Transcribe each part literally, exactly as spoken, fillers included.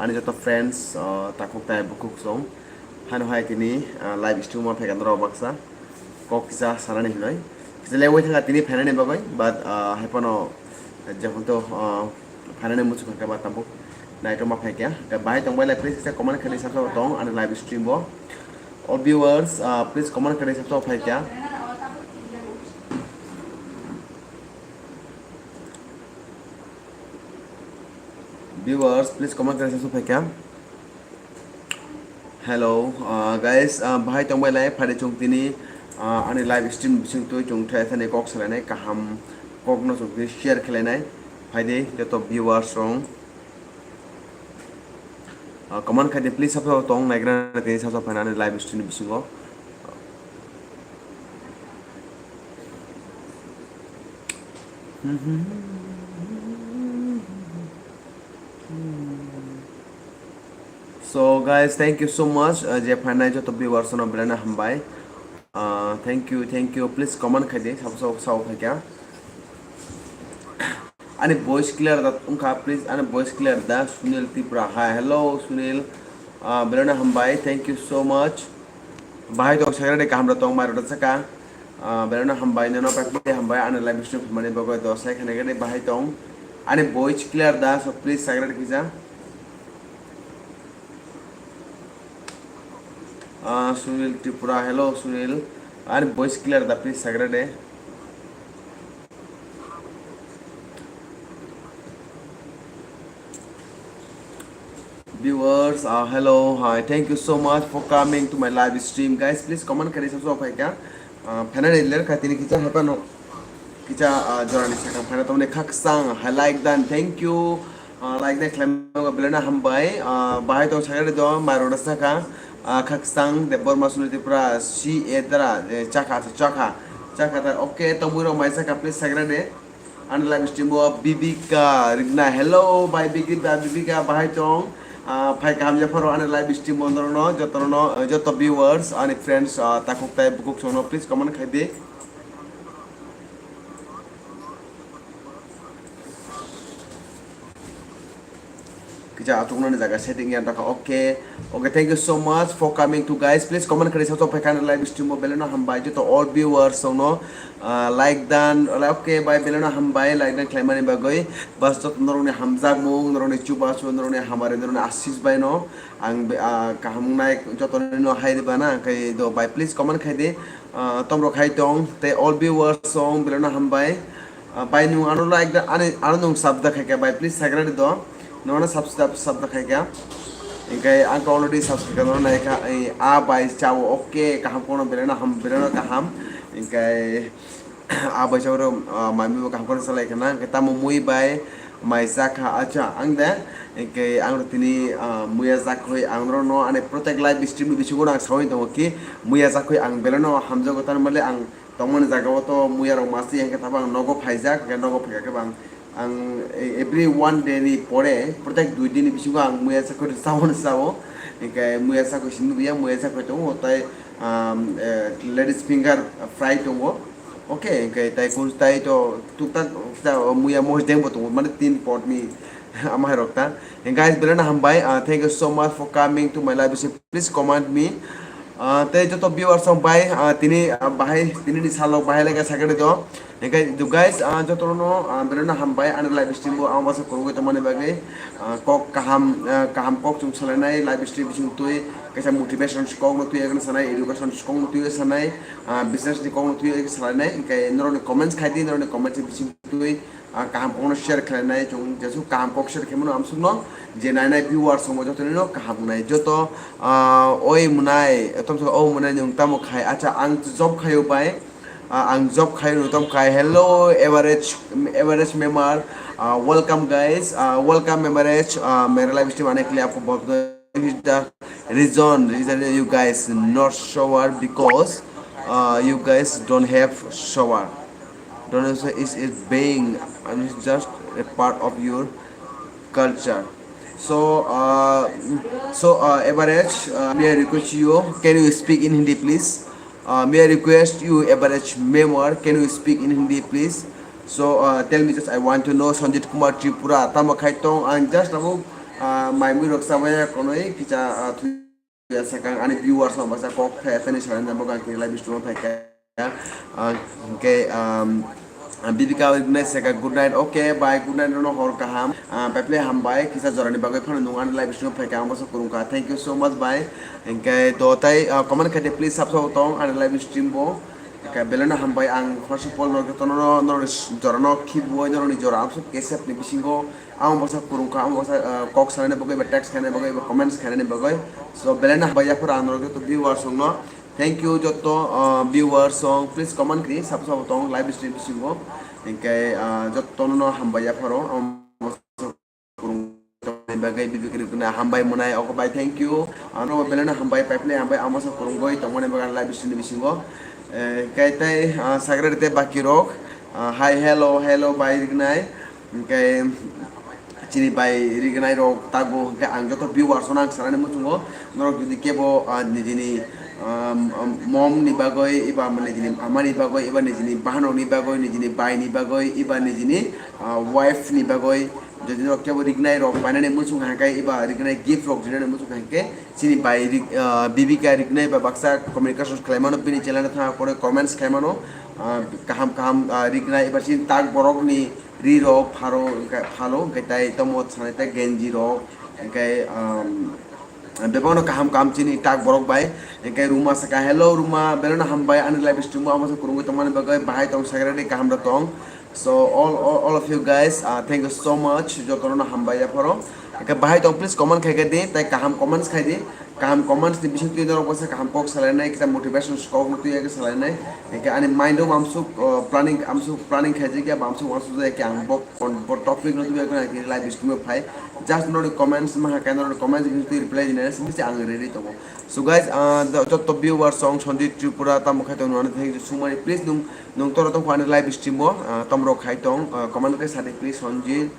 ani joto friends, ah, takhuk tai bukhuk song. Hano hai tini, ah, live stream o phaikha norok baksa. Kok kisa sanani hinoi. Kisa lewai thangkha tini phainani bagwi, but, ah, hai phano jehon to, ah, phainani muchung kha ba tabuk naitokma phaikha. Bahai tongbai lai, please kisa comment khaidi, sabsa tong ani live stream o. All viewers, ah, please comment khaidi, sabsa phaikha. Viewers, please comment khaidi, sabsa phaikha. Hello, uh, guys, uh, bahai tongbai lai, phaidi chwng tini, uh, ani live stream bising twi chwng thai thani kok salainai kaham kokno chwng twi share khlainai. Phaidi joto viewers rong, uh, comment khaidi, please, sabsa tong naigra tini sabsa phaina ani live stream bisingo. So guys, thank you so much, uh, je phainai joto viewers no belai no hambai. Uh, thank you, thank you. Please comment khaidi, sabsa sao phaikha. Ani voice clear da wngkha, please, ani voice clear da, Sunil Tripura. Hi, hello, Sunil. Uh, belai no hambai, thank you so much. Bahai tong, sagra de kaham rok tong, mai rok da saka. Uh, belai no hambai, nono paipli hambai, ani live stream hamani bagwi do, sai khani gede bahai tong. Ani voice clear da, so please sagra de kisa. Ah, Sunil Tripura, hello Sunil. Ani voice clear da, please sagra de. Viewers, ah, hello, hi, thank you so much for coming to my live stream, guys. Please comment khaidi, sabsa phaikha. Ah, phainani ler kha tini kisa hai phano kisa, ah, jorani sakang phaina tongmani khaksang hai like dan, thank you. Ah, like dan khlaimani belai no hambai. Ah, bahai tong sagra de do, mai rok da saka. Ah, khaksang Debbarma Sunil Tripura, C A dara, eh, chakha, chakha, chakha da. Okay, tongmui rok mai saka, please sagra de. Ani live stream o Bibika Rigna. Hello, bai Bibika, Bibika, bahai tong? Ah, phai kaham japharo ani live stream o norokno, jotono, eh, joto viewers, ani friends, ah, takhuk tai bukhuk songno please comment khaidi. Kisa achuknani jaga setting ya dakha. Okay. Okay, thank you so much for coming to guys. Please comment khaidi, sabsa phaikha ani live stream o belai no hambai. Joto all viewers songno, ah, like dan, like, okay, bai belai no hambai, like dan khlaimani bagwi. Bas joto norokni hamjakmung, norokni chubachu, norokni hamari, norokni asis bai no ang be-, ah, kaham nai joto no hai riba na, kai do bai please comment khaidi. Ah, tomrok hai tong, tei all viewers song belai no hambai. Ah, bai nwng ano like da, ani, ano nwng sabda khaikha, bai, please sagra de do. Nwng ano sab-, sab-, sabda khaikha. Hinkhe ang to already subscribe khaikha, nwng naikha, ei, a bai chao, okay, kaham kono belai no ham, belai no kaham. Hinkhe, a bai chao ro, ah, mami bo kaham kono salai khana, hinkhe tamo mui bai, mai jakha, acha, ang de, hinkhe ang ro tini, ah, muya jakhoi, ang ro no, ani protect live stream ni bisingo ang sawi tongo ki, muya jakhoi ang belai no hamjago, tan male ang tongmani jaga o to muya rok masi, hinkhe tabang nogo phaijak, hinkhe nogo phaikha khe bang ang e-, every one day ni pore, protek dui din ni bisingo ang muya sakoi sao sao, hinkhe muya sakoi simi buya, muya sakoi tongo, tai, um, eh, ladies finger fry tongo, okay, hinkhe tai kun tai to tuktak ta muya moj deng bo tongo, mane tin pot ni ama hai rok ta. Guys, belai no hambai, uh, thank you so much for coming to my live. Please comment me. Ah, tei joto viewers rok bai, ah, tini, ah, bahai, tini ni salo bahai lai ka sakhe do. Hinkhe do guys, ah, joto no, ah, belai no hambai ani live stream bo ang basa kurugwi tongmani bagwi. Ah, kok kaham, ah, kaham kok chwng salainai live stream bising twi kaisa motivation kok no twi ekno sanai, education kok no twi sanai, ah, business ni kok no twi salainai. Hinkhe norok ni comments khai di, norok ni comments bising twi. Ah, kaham kokno share khlainai chwng, jesuk kaham kok share khaimano amsukno je nainai viewers rokno joto nino kaham wngnai joto, ah, oi mwnai, tomsok o mwnai nwng tamo khai, acha ang job khaio bai, ah, ang job khaio nwng tamo khai. Hello average, average member, ah, welcome guys, ah, welcome average, ah, mere live stream aane ke liye aapko bahut bahut is the reason, reason you guys not shower because, uh, you guys don't have shower. Don't have shower is, is being, I mean, it's just a part of your culture. So, uh, so, uh, average, uh, may I request you, can you speak in Hindi, please? Uh, may I request you, average member, can you speak in Hindi, please? So, uh, tell me just, I want to know, Sanjit Kumar Tripura, tamo khai tong, ang just abo, uh, mai mui rok chabai ya konoi kisa, ah, thuya sakang ani viewers no baksa kok thaya thani salai na bwkha khe live stream o phaikha. Ah, hwnkhe, um, Bibika Organize saka, "Good night." Okay, bye, good night, no hor kaham. Ah, pai phle hambai, kisa jorani bagwi phano nung ani live stream phaikha, ang bwsa kurungkha. Thank you so much, bye. Hwnkhe do tai, ah, comment khaide, please, sab sabo tong ani live stream bo. Hwnkhe belai no hambai, ang first of all, norok jotono, norok jorano khibwi, norokni jora amsuk kesep ni bisingo, ang bwsa kurungkha, ang bwsa, ah, kok sanani bagwi, ba text khainani bagwi, ba comments khainani bagwi. So, belai no hambai, yaphar ang norok joto viewers rokno. Thank you joto, ah, viewers rok, please comment kri, sabo sabo tong live stream bisingo. Hwnkhe, ah, jotono no hambai yapharo, ang bwsa kurungwi bagwi, Bibika Organize hambai mwnai, oko bai thank you. Ano belai no hambai, pai phle hambai, ang bwsa kurungwi tongmani bagwi live stream bisingo. Eh, hwnkhe tei, ah, sagra rite baki rok, ah, hi, hello, hello, bai Organize. Hwnkhe chini bai Organize rok tago, hwnkhe ang joto viewers no ang sanani muchungo, norok jodi kebo, ah, nijini, ah, mom ni bagwi, eba nijini ama ni bagwi, eba nijini bahanok ni bagwi, nijini bai ni bagwi, eba nijini, ah, wife ni bagwi, jodi norok kebo Organize rok painani muchung hai khe, eba Organize gift rok rinani muchung hai khe, chini bai Ri-, ah, Bibika Organize ba baksa communication khlaimano, bini channel no thangna pore comments khlaimano, ah, kaham kaham, ah, Organize eba chini tak borok ni ri rok pharo, hwnkhe phalo, hwnkhe tai tomo sanai tai genji rok, hwnkhe, um, bebakno kaham kaham chini tak borok bai, hwnkhe Ruma saka, "Hello Ruma, belai no hambai ani live stream o, amo se kurungwi tongmani bagwi, bahai tong sagra de kaham da tong." So all, all, all of you guys, uh, thank you so much, jotono no hambai yapharo, hwnkhe bahai tong please comment khai khe di, tai kaham comments khai di. Kaham comments ni bisingtwi norok bwsa kaham kok salainai, kisa motivation kok no twi yak salainai. Hwnkhe ani mind o amsuk, uh, planning, amsuk planning khaijak ya, ba amsuk uansuk jak ya, ang bo, bo topic no twi yak live stream o phai. Just norokni comments maha khe norokni comments ni bisingtwi reply dinai se ang ready tongo. So guys, uh, the, joto viewers song Sanjit Tripura tamo khai tong nani thank you so much. Please nung, nung toro tong ani live stream o, uh, tomrok khai tong, uh, comment khe sadi please Sanjit.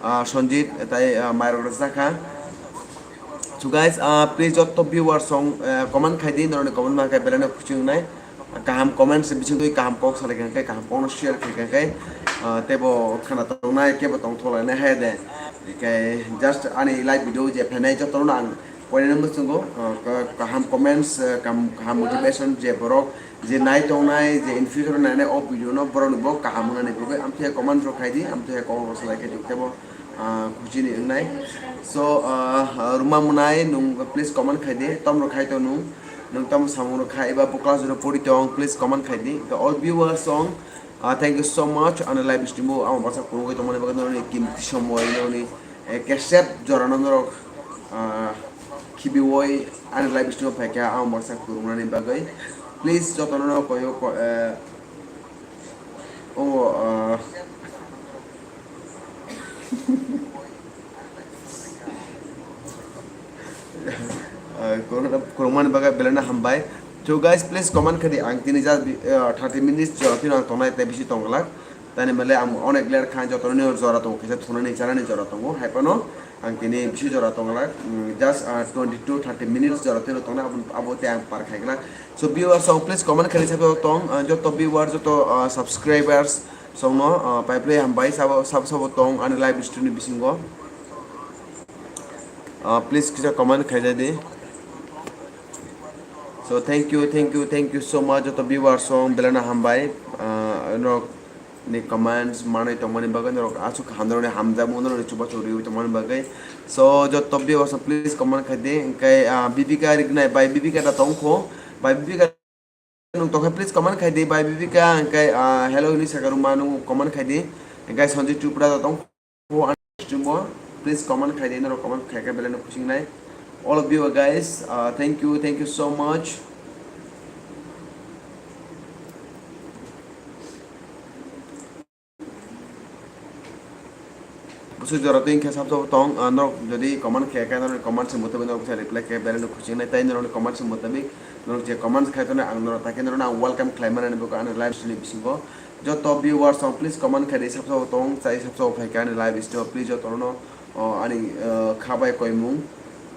Ah, Sanjit, tai, ah, mairok rwjakha. So guys, ah, please joto viewers song, ah, comment khai di, norokni comment ma khe belai no kuchung nai. Kaham comments bising twi kaham kok salai khe, kaham kok no share khai khe, ah, tebo khana tongnai, kebo tong tholai nai hai de. Hwnkhe just ani live video je phainai joto no ang poinani muchungo, ah, ka-, kaham comments, ah, kaham, kaham motivation je borok je nai tongnai, je in future nainai o video no borok ni bo kaham wngnani bagwi amtwi comment rok khai di, amtwi comment rok salai khai di, tebo, ah, kuchini wngnai. So, ah, Ruma mwnai nung please comment khai di, tom rok khai to nung, nung tom samung rok khai, eba bo class rok pori tong, please comment khai di. The all viewers song, ah, thank you so much, ano live stream o amo basa kurungwi tongmani bagwi norokni kimti somoi, norokni, eh, kesep jora no norok, ah, khibiwi ani live stream o phaikha, ang baksa kurungnani bagwi. Please, jotono no koyo ko-, eh, o, eh, eh, kurungna-, kurungmani bagwi belai no hambai. So guys, please comment khai di, ang tini just, eh, thirty minutes jora phino ang tongnai, tei bisi tongglak. Tani male ang onek ler khan jotono ni jora tongo, kisa thunani chanani jora tongo, hai phano ang tini bisi jora tonglak, mm, just, ah, twenty to thirty minutes jora tino tongnai, abo, abo tei ang par khai glak. So viewers song please comment khai sabi tong, ah, joto viewer, joto, ah, subscribers song no, ah, pai phlai hambai sabo, sabo, sabo tong ani live stream ni bisingo. Ah, please kisa comment khai di. So thank you, thank you, thank you so much joto viewers song belai no hambai, ah, no ni comments manwi tongmani bagwi, norok aswk hamjak, norokni hamjakmung, norokni chubachu riwi tongmani bagwi. So, joto viewers rok please comment khai di, hwnkhe, ah, Bibika Rignai bai Bibika da tongkho, bai Bibika nung tongkha, please comment khai di, bai Bibika, hwnkhe, ah, hello hinwi saka rwma nung comment khai di, hwnkhe Sanjay Tripura da tongkho. Stream o, please comment khai di, norok comment khai khe belai no kuching nai. All of you guys, uh, thank you, thank you so much. Busu jora twi khe sab sabo tong, uh, norok jodi comment khai khe norok comment se mutabik norok se reply khe belai no kuching nai, tai norok ni comment se mutabik norok je comment khai tongnai ang norok ta khe norok no welcome khlai mani bo ani live stream ni bisingo. Joto viewers rok please comment khai di, sabsa bo tong chai sabsa bo phai kha ani live stream o, please joto no, o, ani, o, kha bai koimung.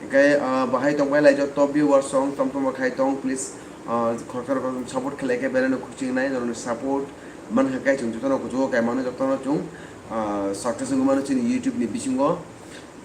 Hwnkhe, o, bahai tong bai lai joto viewers rok tom tom khai tong, please, o, khoroksa rok support khlai khe belai no kuching nai, norok ni support man kha khe chwng joto no kuchugo kai mano, joto no chwng, o, success wngwi mano chini YouTube ni bisingo.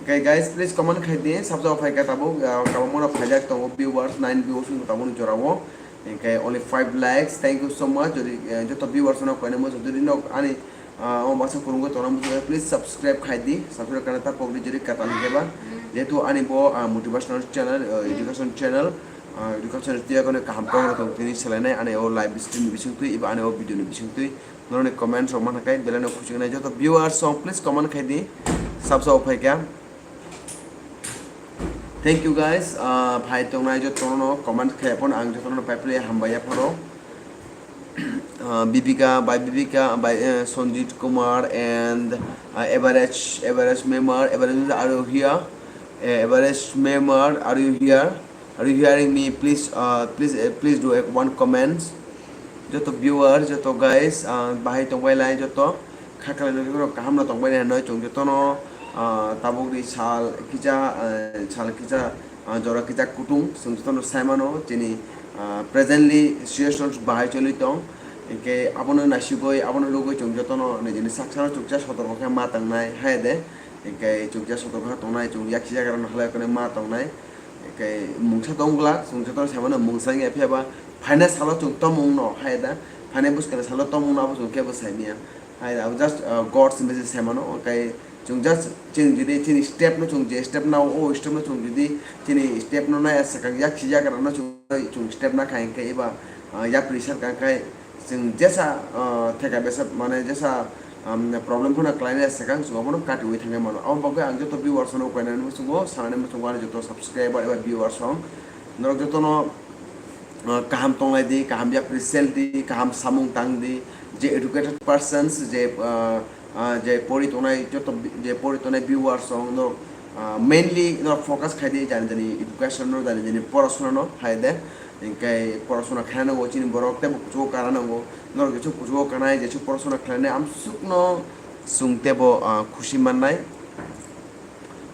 Okay guys, please comment khai di, sabjao phai kha tabuk, ah, kabangma no phaijak tongo viewers, nine viewers wngkha tabukni jorao. Okay, only five likes, thank you so much. Jodi, eh, joto viewers no koina mo jodi no ani, ah, o masa kurungo tongna mo, please subscribe khai di, subscribe kana ta pokri jodi kata ni keba. Jehetu ani bo, ah, motivational channel, ah, education channel, ah, education tiya kono kaham kok rok tong tini selainai ani o live stream ni bising twi, iba ani o video ni bising twi. Noroni comments rok manha kai belai no khuchiknai. Joto viewers song please comment khai di. Sabsa o phaikha. Thank you guys. Ah, phai tongnai jotono comment khai phano ang jotono pai pli hambai ya pharo. Ah, Bibika, by Bibika, by, eh, Sanjit Kumar and, ah, average, average member, average member, are you here? Eh, average member, are you here? Are you hearing me? Please, uh, please, uh, please do a one comments. Joto viewers, joto guys, uh, bahai tongbai lai joto. Khaklai no joto kaham no tongbai lai hinoi chwng joto no, uh, tabuk ri sal kisa, uh, sal kisa, uh, jora kisa kutung chwng joto no sai mano chini, uh, presently situations bahai choli tong. Hingke abono naisugoi, abono lugoi chwng joto no nijini saksa no chuksa sotorko khe ma tangnai hai de. Hingke chuksa sotorko khe tongnai chwng yaksi jaga rok no halai khe ma tongnai. Hingke mungsa tong glak, mungsa tong saimano mungsa wngya phiya ba phaina salo chwng tomung no hai da, phaina bwskang salo tomung no abo chwng kebo saimanya. Hai da, abo just, uh, God se message saimano, hingke chwng just chini jodi chini step no chwng je step nao, o step no chwng jodi chini step no naya swkang yak si yak rok no chwng, chwng step na kha hingke eba, uh, yapri sar kha hingke Chwng jesa, ah, theka besa, mane jesa, um, problem phano khlainai swkang chwng abono katiwi thangwi mano. Aboni bagwi ang joto viewers no upainani muchungo, sanani muchungo ani joto subscriber eba viewers rok. Norok jotono, ah, kaham tonglai di, kaham yapri sel di, kaham samung tang di, je educated persons, je, ah, ah, je pori tongnai, joto bi-, je pori tongnai viewers rok, norok, ah, mainly norok focus khai di, jani jani education no, jani jani porasona no khai de. Hingke porasona khaina nango chini borok tei bo kuchugo kana nango. Norok jesu kuchugo kanai, jesu porasona khlainai amsukno chwng teibo, ah, khusi mannai.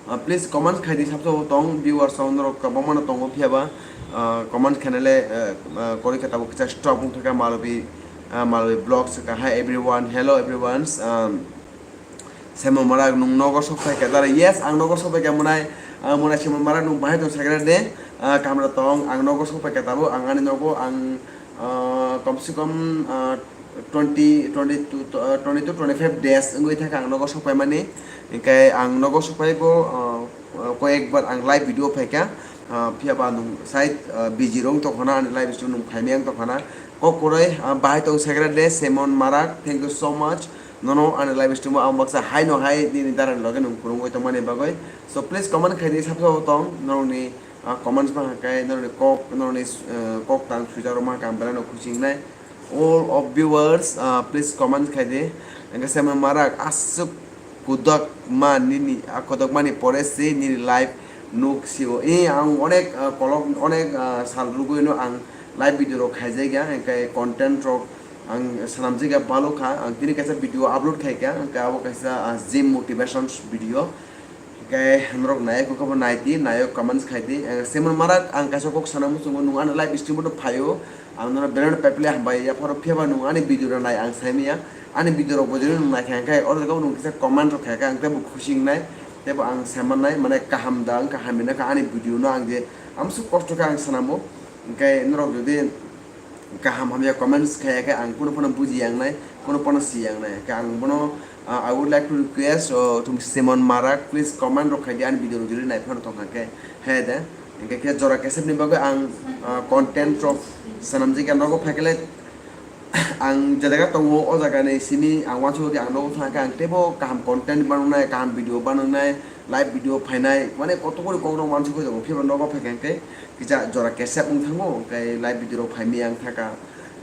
Ah, please comment khai di, sabsa bo tong viewers rok norok kwbangma no tongo phiya ba, ah, comment khainai le, ah, ah, koroi khe tabuk kisa stop wng thangkha Malobi, ah, Malobi vlogs ka. Hi everyone, hello everyone. Um, Simon Marak, nwng nogo sok phai kha dara? Yes, ang nogo sok phai kha, mwnai, ah, mwnai Simon Marak, nwng bahai tong sakra de? Ah, kamra tong, ang nogo sok phai kha tabuk, ang ani nogo, ang, ah, kom se kom, ah, twenty, twenty-two, ah, twenty-two, twenty-five days wngwi thangkha ang nogo sok phaimani. Hingke ang nogo sok phai bo, ah, ah, koyekbar ang live video phai kha. Ah, phiya ba nwng side, ah, busy rong tongkhana, ani live video nwng phaimai ang tongkhana. Kok kwrwi, ah, bahai tong sakra de, Simon Marak, thank you so much. Nono ani live stream o ang baksa hai no hai nini dara ni loge nwng phwrwngwi tongmani bagwi. So please comment khai di, sabsa bo tong norokni, ah, comments ma hwnkhe norokni kok, norokni, eh, kok tang swijak rok ma hwnkhe ang belai no khusi wngnai. All of viewers, ah, please comment khai di. Hwnkhe Simon Marak aswk kodak ma nini, ah, kodak mani pore se nini live nuk sio. Eh, ang onek, ah, kolok, onek, ah, sal rugwi no ang live video rok khaijak ya, hwnkhe content rok ang swnamjak ya balo kha. Ang tini kaisa video upload khai kha, hwnkhe abo kaisa, ah, gym motivations video. Hwnkhe norok nai khe bo nai di, nai o comments khai di. Ang Simon Marak, ang kaisa kok sana muchungo, nwng ano live stream o phaio. Ang nono belai no paiple hambai ya, phoro phiya ba nwng ani video rok nai ang sai maya. Ani video rok bo jodi nwng nai kha hwnkhe, oro jaga o nwng kisa comment rok khai kha, ang teibo khusi wngnai, teibo ang sai mannai, mane kaham da wngkha, hamya wngkha ani video no ang je amsuk kosto khe ang swnamo. Hwnkhe norok jodi kaham hamya comments khaya khe ang kunu phano buji yang nai, kunu phano si yang nai. Hwnkhe ang bono, uh, I would like to request, uh, to Simon Marak, please comment rok khai di ani video rok jodi nai phano tong kha khe. He de. Hingke khe jora kesep ni bagwi ang, ah, content rok swnamjak ya nogo phaikhe le ang je jaga tongo o jaga ni simi ang uansuk di ang nogo thang khe ang teibo kaham content banangnai, kaham video banangnai, live video phainai, mane kotor kori kok rok uansuk oi tongo, phiya ba nogo phaikhe hingke kisa jora kesep wng thango, hingke live video rok phaimai ang thaka,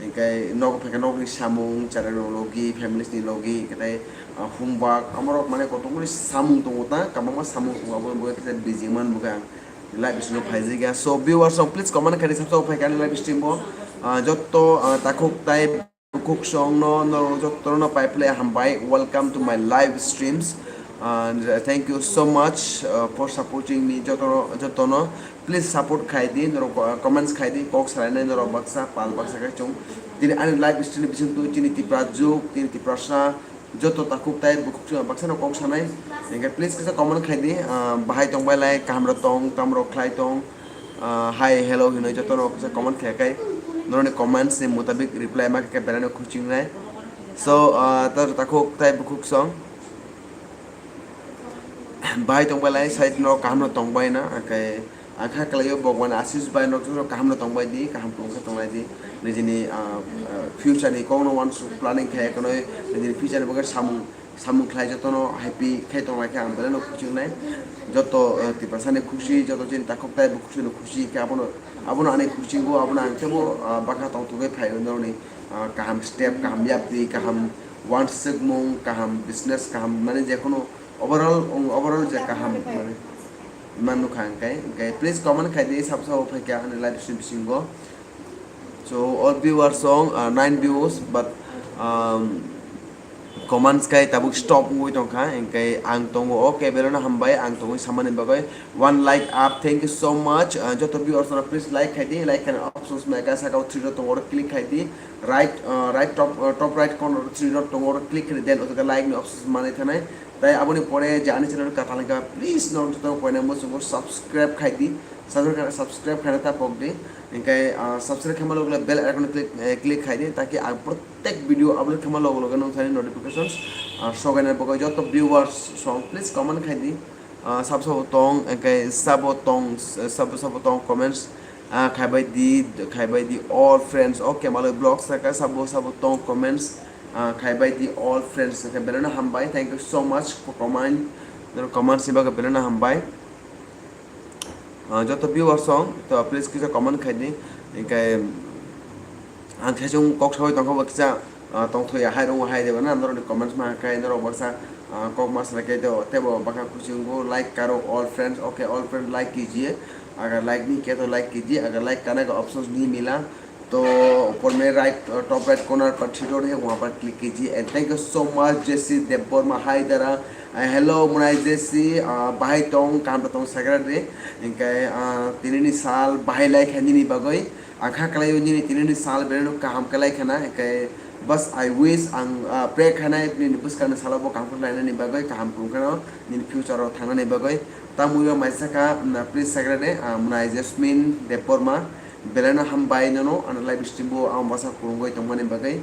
hingke nogo phaikhe nogni samung, chwrai rok logi, families ni logi, hingke tei, ah, homework, amo rok mane kotor kori samung tongo ta, kwbangma samung tongo, aboni bagwi kisa busy man bwkha ang. Live stream o phaijak ya. So viewers rok please comment khai di, sabsa o phai kha ani live stream o. Ah, jotto, ah, takhuk tai bukhuk song no, no jotto no pai phle hambai. Welcome to my live streams. And, uh, thank you so much, uh, for supporting me. Jotto, jotto no please support khai di, norok, uh, comments khai di, kok salai nai norok baksa, pal baksa khai chwng. Tini ani live stream bising tu chini Tipra juk, chini Tiprasa, Joto takhuk tai bukhuk chwng baksa no kok sanai. Hingke please kisa comment khai di, ah, bahai tong bai lai, kaham rok tong, tam rok khlai tong, ah, hi, hello hinoi joto no kisa comment khai kai. Noroni comments ni mutabik reply ma khe belai no khuching nai. So, ah, tar takhuk tai bukhuk song. Bahai tong bai lai, side no kaham no tong bai na, hingke Ang kha kwlaio Bhagwan Ashish bai no joto kaham no tong bai di, kaham tong khe tong lai di. Nijini, ah, ah, future ni kok no uansuk planning khai kheno nijini future ni bagwi samung, samung khlai joto no happy khai tong lai khe ang belai no khuching nai. Joto, ah, Tiprasa ni khusi, joto chini takhuk tai bo khusi no khusi khe abono, abono ani khuchingo, abono ang tebo, ah, bakha tong thogwi phai noroni, ah, kaham step, kaham yapri, kaham uansukmung, kaham business, kaham mane jekheno overall, overall je kaham mane man nukha hingkai, hingkai please comment khai di, sab sabo phaikha ani live stream bisingo. So all viewers song, uh, nine views, but, um, comments kai tabuk stop wngwi tongkha, hingkai ang tongo, okay, belai no hambai, ang tongwi samani bagwi one like up, thank you so much. Uh, joto viewers no please like khai di, like khai options mai ka saka three dot tongo, click khai di, right, uh, right top, uh, top right corner three dot tongo, click khai di, then otoka like ni options manai thanai. Tai aboni pore je ani channel ka talangka, please no joto koina muchungo subscribe khai di, subscribe khai, subscribe khaina ta pok di. Hingkai, ah, subscribe khaima logo bell icon click, eh, click khai di, taki ang protek video upload khaima logo logo nung thani notifications, ah, sogaina bagwi joto viewers song please comment khai di. Ah, sab sabo tong, hingkai sabo tong, sabo sabo tong comments, ah, khaibai di, khaibai di all friends. Okay, malai vlog saka sabo sabo tong comments, ah, khaibai di all friends. Hingkai belai no hambai. Thank you so much for comment. Noro comments ni bagwi belai no hambai. Ah, joto viewers song, to please kisa comment khai di. Hingkai ang khe chung kok sawi tongkha bo kisa, ah, tongthoi ya hai rung hai de bana norok ni comments ma kai norok baksa, ah, kok ma sala kai to tebo baka kuchungo like karo all friends, okay, all friends like kijiye, agar like ni ke to like kijiye, agar like kana ka options ni mila, to upor me right, uh, top right corner par three dot hai wahan par click kijiye. And thank you so much Jesse Debbarma, hi dara. Uh, hello Munai Jesse, uh, bahai tong, kaham tong sagra de. Hingkai, uh, tini ni sal bahai lai kha nini bagwi. Ang kha kwlaio nini tini ni sal belai no kaham kwlai khana, hingkai bas I wish ang, ah, pray khanai nini bwskang ni salo bo kaham khe lainani bagwi, kaham kung kheno nini future o thangnani bagwi. Tamwi o mai saka, mm, please sagra de, ah, Munai Jasmine Debbarma, belai no hambai nono ano live stream bo ang bwsa kurungwi tongmani bagwi.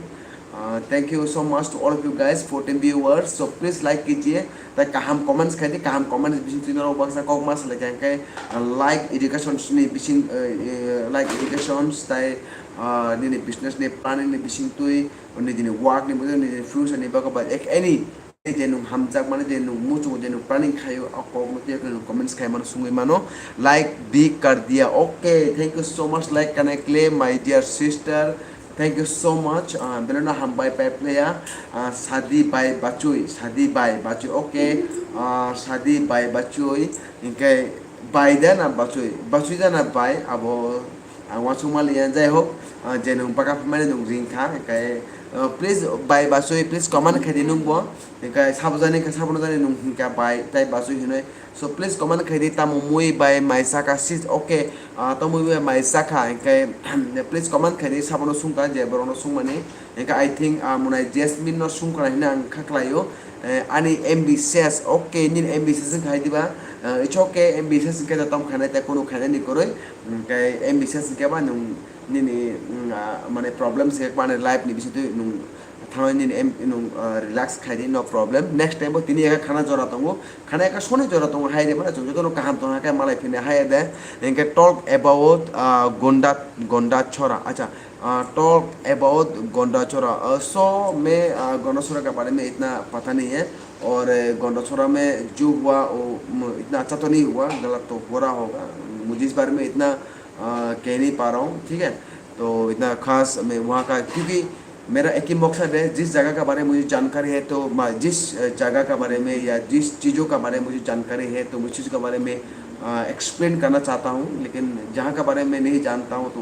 Ah, thank you so much to all of you guys, fourteen viewers. So please like kijiye. Tai kaham comments khai di, kaham comments bising twi norok baksa kok ma salai kha, hingkai, uh, like education ni bising, uh, uh, like education tai, uh, nini business ni planning ni bising twi, nini work ni bising, nini future ni bagwi ba ek any je nwng hamjak mani, je nwng muchungo, je nwng planning khaio, o kok no twi nung comments khai mano, sungwi mano, like bhi kar diya. Okay, thank you so much, like kana khle, my dear sister. Thank you so much. Ah, belai no hambai pai phlaya. Ah, Sadi bai Bachui, Sadi bai Bachui. Okay. Ah, Sadi bai Bachui. Hingke bai da na Bachui? Bachui da na bai? Abo ang uansuk maliya. Jai hok, ah, je nwng baka phaimani nwng ring kha. Hingke, ah, please bai Bachui, please comment khai di nwng bo. Hingke sabo jani khe sabo no jani nwng hingka bai tai Bachui hinoi. So please comment khai di, tamo mui bai mai saka sis, okay, ah, tamo mui bai mai saka, hingke please comment khai di, sabono sungka je borokno sungmani, hingke I think, ah, Munai Jasmine no sungkha hino ang kha kwlaio, eh, ani M B ses, okay, nini M B ses wngkha hai diba, eh, it's okay, M B ses wngkhe da tom khainai tei kunu khainani kwrwi, hingke M B ses wngkhe ba nwng nini, mm, ah, mane problem se mane life ni bisingtwi nwng Thangnai nini em-, nwng, ah, relax khai di, no problem. Next time bo tini eka khana jora tongo. Khana eka soni jora tongo, hai de mane chwng jotono kaham tongna khe malai phini hai de. Hingke talk about, ah, Gonda, Gonda Chora. Acha, ah, talk about Gonda Chora. Ah, so main, ah, Gonda Chora ke bare mein itna pata nahi hai. Aur, eh, Gonda Chora mein jo hua, wo, mm, itna acha to nahi hua, galat to ho raha hoga. Mujhe is bare mein itna, ah, keh nahi pa raha hoon, theek hai? To itna khas main wahan ka, kyunki मेरा एक ही मकसद है, जिस जगह के बारे में मुझे जानकारी है, तो मैं जिस, अ, जगह के बारे में या जिस चीज़ों के बारे में मुझे जानकारी है, तो मैं उस चीज़ के बारे में, अ, एक्सप्लेन करना चाहता हूँ। लेकिन जहाँ के बारे में नहीं जानता हूँ, तो,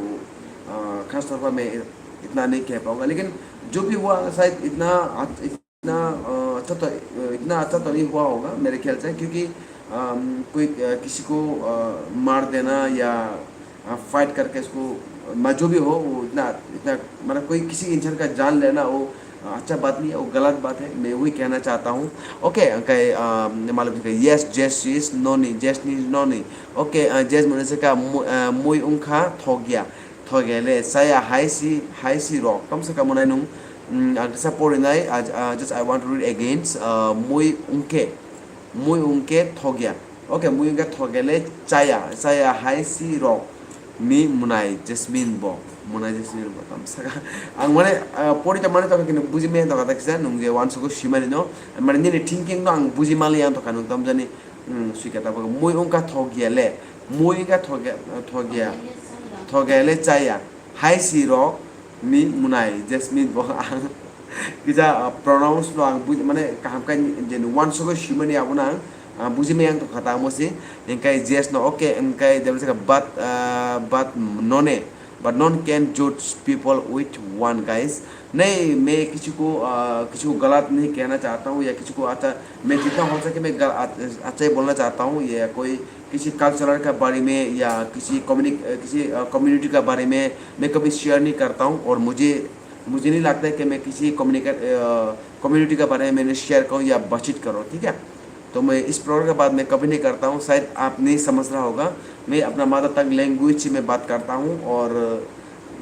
अ, खास तौर पर मैं इतना नहीं कह पाऊँगा। लेकिन जो भी हुआ, शायद इतना, इतना, अ, अच्छा तो, इतना अच्छा तो नहीं हुआ होगा मेरे ख्याल से, क्योंकि, अम, कोई, अ, किसी को, अ, मार देना या, अ, फाइट करके इसको, अ, जो भी हो, वो इतना, इतना, मतलब, कोई किसी इंसान का जान लेना, वो, अच्छा बात नहीं है, वो गलत बात है, मैं वही कहना चाहता हूँ। ओके, okay, मालूम है, yes, Jess is noni, Jess ni noni। Okay, जैस मैंने से कहा, मु-, अ, मुई उंखा थोगिया, थोगिया ले, साया हाई सी, हाई सी रॉक, कम से कम उन्हें नुम, अ, जैसा पढ़ी नहीं, आज, अ, just I want to read again, अ, मुई उंखे, मुई उंखे थोगिया। ओके, मुई उंखे थोगिया ले, साया, साया हाई सी rock. Ni munai Jasmine bo, munai Jasmine bo tam saka. Ang mane, ah, pori ta mane to kini buji me to kata kisa nung je wan suku simani no. Mane nini thinking no ang buji mali ang to kanu tam jani. Hmm, suika ta bo mui ungka thok ya le. Mui ungka thok ya, thok ya. Thok ya le chaya. Hai si rok ni munai Jasmine bo ang. Kisa, ah, pronounce no ang buji mane kaham kai je wan suku simani abo na ang, ah, buji me ang to kata mo si. Engkai Jess no, okay, engkai jabri saka, but, uh, but none, but none can judge people with one, guys. नहीं, मैं किसी को, uh, किसी को गलत नहीं कहना चाहता हूँ या किसी को अच्छा, मैं जितना हो सके मैं गल-, अच-, अच्छा ही बोलना चाहता हूँ या कोई किसी कल्चरल के बारे में या किसी कम्युनि-, अ, किसी, अ, कम्युनिटी के बारे में मैं कभी शेयर नहीं करता हूँ और मुझे, मुझे नहीं लगता है कि मैं किसी कम्युनिके-, अ, कम्युनिटी के बारे में मैंने शेयर करूँ या बातचीत करूँ, ठीक है? तो मैं इस प्रकार का बात मैं कभी नहीं करता हूँ, शायद आप नहीं समझ रहा होगा। मैं अपना मदर टंग लैंग्वेज से मैं बात करता हूँ और,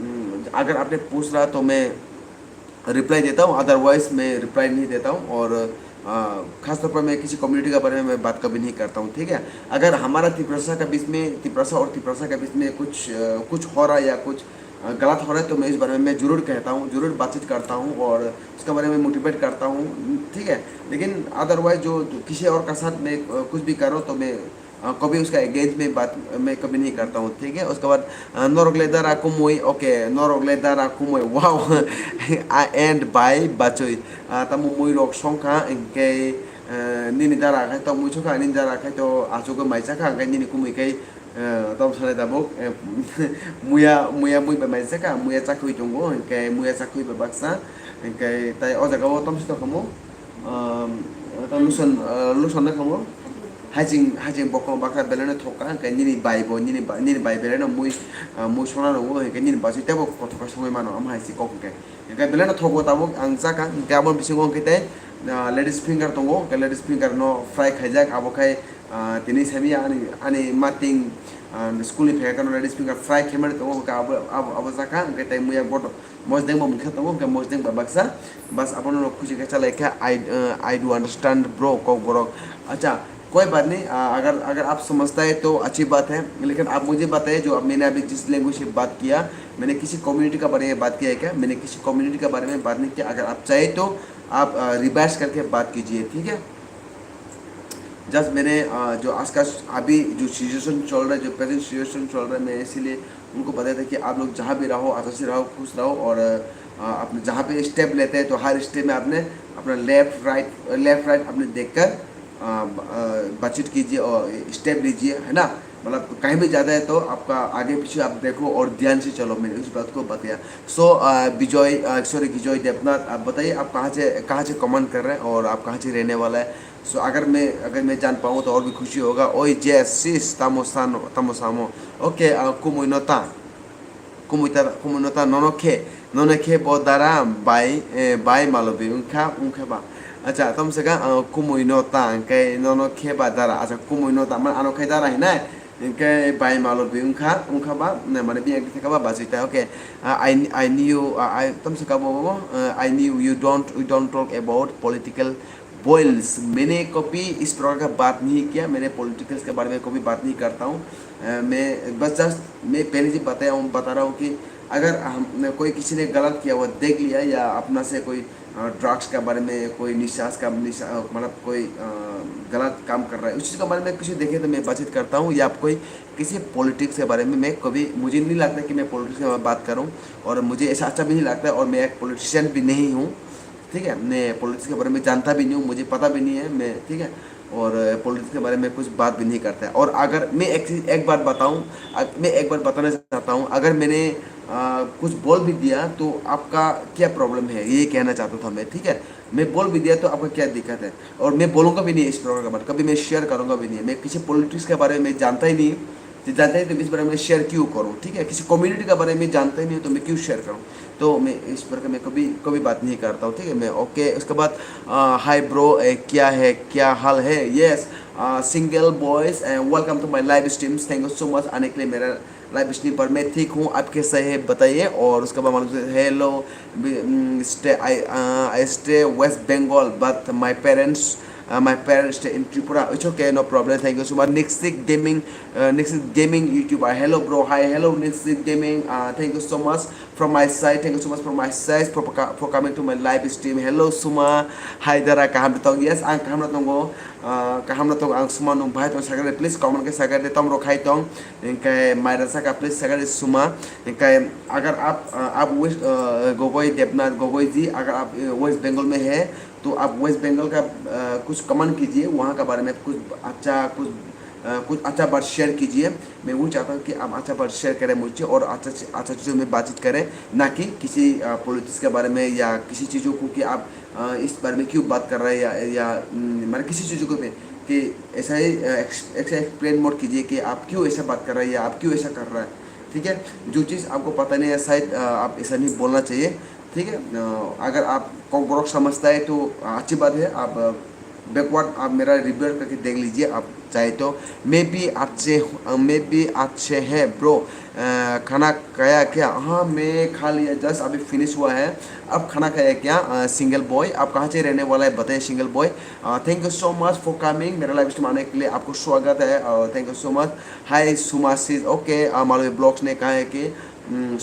उम, अगर आपने पूछ रहा तो मैं रिप्लाई देता हूँ, अदरवाइज मैं रिप्लाई नहीं देता हूँ। और, अ, खासतौर पर मैं किसी कम्युनिटी के बारे में मैं बात कभी नहीं करता हूँ, ठीक है? अगर हमारा तिप्रासा का बीच में, तिप्रासा और तिप्रासा के बीच में कुछ, अ, कुछ हो रहा है या कुछ, अ, गलत हो रहा है तो मैं इस बारे में मैं ज़रूर कहता हूँ, ज़रूर बातचीत करता हूँ और उसके बारे में मोटिवेट करता हूँ, ठीक है? लेकिन अदरवाइज जो किसी और का साथ मैं, अ, कुछ भी करो तो मैं, अ, कभी उसका अगेंस्ट में बात मैं कभी नहीं करता हूँ, ठीक है? उसके बाद, अ, norok le dara kumui, okay, norok le dara kumui, wow, and by bachoi, uh, tamo mui rok songkha, hingke, uh, nini dara khai to mui songkha, nini dara khai to achugwi mai chakha, hingke nini kumui kai, uh, tom sanai tabuk, uh, muya, muya mui bai mai chakha, muya chakhwi tongo, hingke muya chakhwi bai baksa, hingke tai o jaga o tom si tongkha mo. Um, ta luson, uh, luson na kamo? Hajing, hajing bokong bakra belai no thoka, hingke nini bai bo, nini ba-, nini bai belai no mui, uh, mui sona no, hingke nini basi tebo kothoka songwi mano, ama hai si kok hingke. Hingke belai no thogo tabuk ang jaka, hingke abo bisingo hingke tei, uh, ladies finger tongo, hingke ladies finger no fry khaijak, abo khai, uh, tini sami ani, ani mating, uh, school ni phega kano ladies finger fry khaimani tongo, hingke abo, abo, abo jaka, hingke tei muya bodo. Mosdeng bo mungkha tongo, hingke mosdeng ba baksa, bas abono no khusi khe chalai kha, I, uh, I do understand bro, kok borok. Acha, कोई बात नहीं, uh, अगर, अगर आप समझता है तो अच्छी बात है, लेकिन आप मुझे बताइए जो मैंने अभी जिस लैंग्वेज से बात किया, मैंने किसी कम्युनिटी का बारे में बात किया है क्या? मैंने किसी कम्युनिटी के बारे में बात नहीं किया। अगर आप चाहे तो आप, uh, रिवाइज करके बात कीजिए, ठीक है? जस्ट मैंने, अ, जो आज का स-, अभी जो सिचुएशन चल रहा है, जो प्रेजेंट सिचुएशन चल रहा है, मैं इसीलिए उनको बताया था कि आप लोग जहाँ भी रहो, अच्छा से रहो, खुश रहो और, अ, आप जहाँ पे स्टेप लेते हैं, तो हर स्टेप में आपने अपना लेफ्ट, राइट, लेफ्ट, राइट आपने देखकर, अ, ब-, अ, बातचीत कीजिए और स्टेप लीजिए, है ना? मतलब, कहीं भी जाता है, तो आपका आगे पीछे आप देखो और ध्यान से चलो, मैंने उस बात को बताया। सो, अ, विजय, अ, सॉरी, विजय देवनाथ, आप बताइए, आप कहाँ से, कहाँ से कमेंट कर रहे हैं और आप कहाँ से रहने वाला है? So, अगर मैं, अगर मैं जान पाऊँ तो और भी खुशी होगा। Oi, Jess, sis, tamo sano, tamo samo. Okay, uh, kumui no ta. Kumui ta, kumui no ta, nono khe, nono khe bo dara bai, eh, bai malobi wngkha, wngkha ba. Acha, tamo saka, uh, kumui no ta, hingke nono khe ba dara. Acha, kumui no ta, man ano khe dara hinai. Hingke bai malobi wngkha, wngkha ba, ne mane biyang khe ba bachai ta. Okay, uh, I, I knew, uh, I, tamo saka bo, bo, bo, uh, I knew you don't, we don't talk about political Boils, मैंने कभी इस प्रकार का बात नहीं किया, मैंने पॉलिटिकल्स के बारे में कभी बात नहीं करता हूँ। अ, मैं बस जस्ट मैं पहले से बताया हूँ, बता रहा हूँ कि अगर हम, कोई किसी ने गलत किया हुआ देख लिया या अपना से कोई, अ, ड्रग्स के बारे में, कोई निशास का निशा, अ, मतलब कोई, अ, गलत काम कर रहा है, उस चीज़ के बारे में कुछ देखे तो मैं बातचीत करता हूँ या कोई किसी पॉलिटिक्स के बारे में मैं कभी, मुझे नहीं लगता कि मैं पॉलिटिक्स के बारे में बात करूँ और मुझे ऐसा अच्छा भी नहीं लगता है और मैं एक पॉलिटिशियन भी नहीं हूँ। ठीक है, मैं पॉलिटिक्स के बारे में जानता भी नहीं हूँ, मुझे पता भी नहीं है, मैं, ठीक है, और पॉलिटिक्स के बारे में कुछ बात भी नहीं करता है। और अगर मैं एक चीज़, एक बात बताऊँ, अ, मैं एक बात बताना चाहता हूँ, अगर मैंने, अ, कुछ बोल भी दिया तो आपका क्या प्रॉब्लम है, ये कहना चाहता था मैं, ठीक है। मैं बोल भी दिया तो आपका क्या दिक्कत है, और मैं बोलूँगा भी नहीं इस प्रकार का बात, कभी मैं शेयर करूँगा भी नहीं, मैं किसी पॉलिटिक्स के बारे में जानता ही नहीं। जानते हैं तो इस बारे में शेयर क्यों करूँ, ठीक है? किसी कम्युनिटी के बारे में जानते नहीं हो तो मैं क्यों शेयर करूँ? तो मैं इस बारे में कभी कभी बात नहीं करता हूँ, ठीक है? मैं ओके। उसके बाद, हाय ब्रो, क्या है, क्या हाल है? Yes, single boys, and welcome to my live streams. Thank you so much आने के लिए मेरा लाइव स्ट्रीम पर। मैं ठीक हूँ, आप कैसे हैं बताइए। और उसके बाद मालूम, hello, stay, I stay West Bengal but my parents, my parents stay in Tripura. It's okay, no problem. Thank you so much. Nixik Gaming, Nixik Gaming YouTuber. Hello bro, hi, hello Nixik Gaming. Thank you so much from my side, thank you so much from my side for, for coming to my live stream. Hello Suma, hi dara, kaham tong? Yes, ang kaham tongo. Kaham tong ang Suma, nung bahai tong sagari, please comment ke sagari tom rok hai tong. Engkai maira saka, please sagari Suma. Engkai agar ap ap West, Gogoi, Debnath Gogoi ji, agar ap West Bengal mein hai to ap West Bengal ka kuch comment kijiye, wahan ka bare mein kuch acha kuch कुछ अच्छा बात शेयर कीजिए। मैं वो चाहता हूँ कि आप अच्छा बात शेयर करें मुझे और अच्छा अच्छा चीज़ों में बातचीत करें, ना कि किसी पॉलिटिक्स के बारे में या किसी चीज़ों को कि आप इस बारे में क्यों बात कर रहे हैं या या मैंने किसी चीज़ों को भी कि ऐसा ही ऐसा एक्सप्लेन मत कीजिए कि आप क्यों ऐसा बात कर रहे हैं या आप क्यों ऐसा कर रहे हैं। ठीक है, जो चीज़ आपको पता नहीं है शायद आप ऐसा नहीं बोलना चाहिए। ठीक है, अगर आप कॉकबॉक्स समझता है तो अच्छी बात है। आप बैकवर्ड आप मेरा रिव्यू करके देख लीजिए, आप चाहे तो। मैं भी अच्छे मैं भी अच्छे है ब्रो। खाना खाया क्या? हाँ, मैं खा लिया, जस्ट अभी फिनिश हुआ है। अब खाना खाया क्या? सिंगल बॉय, आप कहाँ से रहने वाला है बताइए single boy. Thank you so much for coming, मेरा लाइव स्ट्रीम आने के लिए आपको स्वागत है। Thank you so much। Hi Suma sis, okay, Malvi blogs ने कहा है कि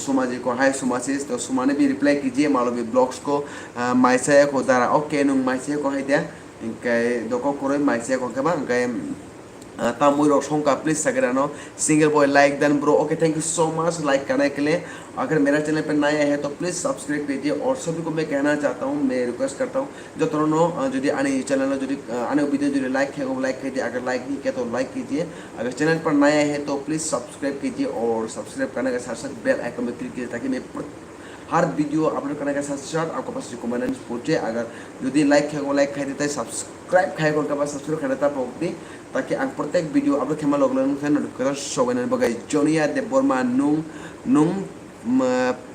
सुमा जी को हाय सुमा sis, तो सुमा ने भी रिप्लाई कीजिए मालवी ब्लॉग्स को। Maisaya ko dara, okay, nung maisaya ko hai dia, engkai doko koroi maisaya ko keba engkai tamui rok songka, please sagirano single boy like dan bro, okay, thank you so much like karne ke liye। अगर मेरा चैनल पे नया है तो please subscribe कीजिए और सभी को मैं कहना चाहता हूँ, मैं रिक्वेस्ट करता हूँ, jotono jodi ani channel jodi ani video jodi like hai, like hai di, agar like nahi kiya to like kijiye, agar channel par naya hai to please subscribe kijiye aur subscribe karne ke sath sath bell icon pe click kijiye, taki main har video upload karne ke sath sath aapko paas recommendation pahunche. Agar jodi like hai, like hai di, tai subscribe hai ko ka subscribe karne ta pok di, taki ang protek video upload khaima log log notification sobai nani bagai. Jonia Debbarma, nung nung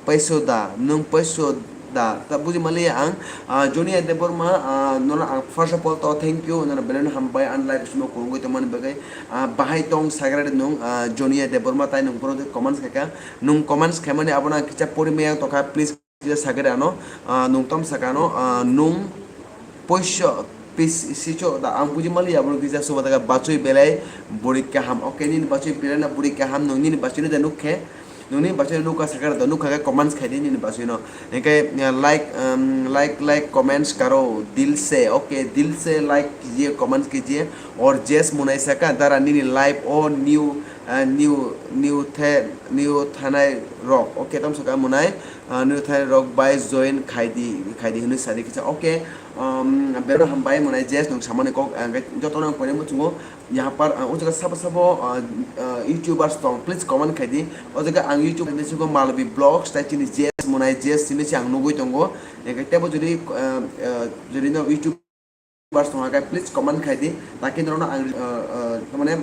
paiso da, nung paiso da, ta buji maliya ang. Jonia Debbarma, nono ang first of all to thank you, nono belai no hambai ang live simo kurungwi tongmani bagwi. Bahai tong sagra de nung, Jonia Debbarma, tai nung bono comments khaika, nung comments khaimani abono ang kicha pori maya tongkha, please kisa sagri ano, nung tom sakano, nung poiso pis sicho da ang buji maliya, abono kisa suba daga bachoi belai buri kaham, okay, nini bachoi belai na buri kaham, nung nini bachoi no da nukhe, nung nini bachoi no nukha sakha da nukha khe comments khai di nini bachoi no, hingke like, like, like comments karo, dil se, okay, dil se like kijiye, comments kijiye, or Jess Munai saka dara nini live o new, new, new the, new thanai rok, okay, tom saka Munai, new thanai rok bai join khai di, khai di hinui sadi kisa, okay. Bero hambai Munai Jess nung samani kok, jotono ang koine muchungo. Yapar o jaga sabo sabo YouTubers tong, please comment khai di. O jaga ang YouTube ni siko Malvi Vlogs tai chini Jess Munai Jess simi si ang nugui tongo. Tebo jodi, jodi no YouTube bars tongkha khe please comment khai di, taki norokno ang, ah, ah, mane,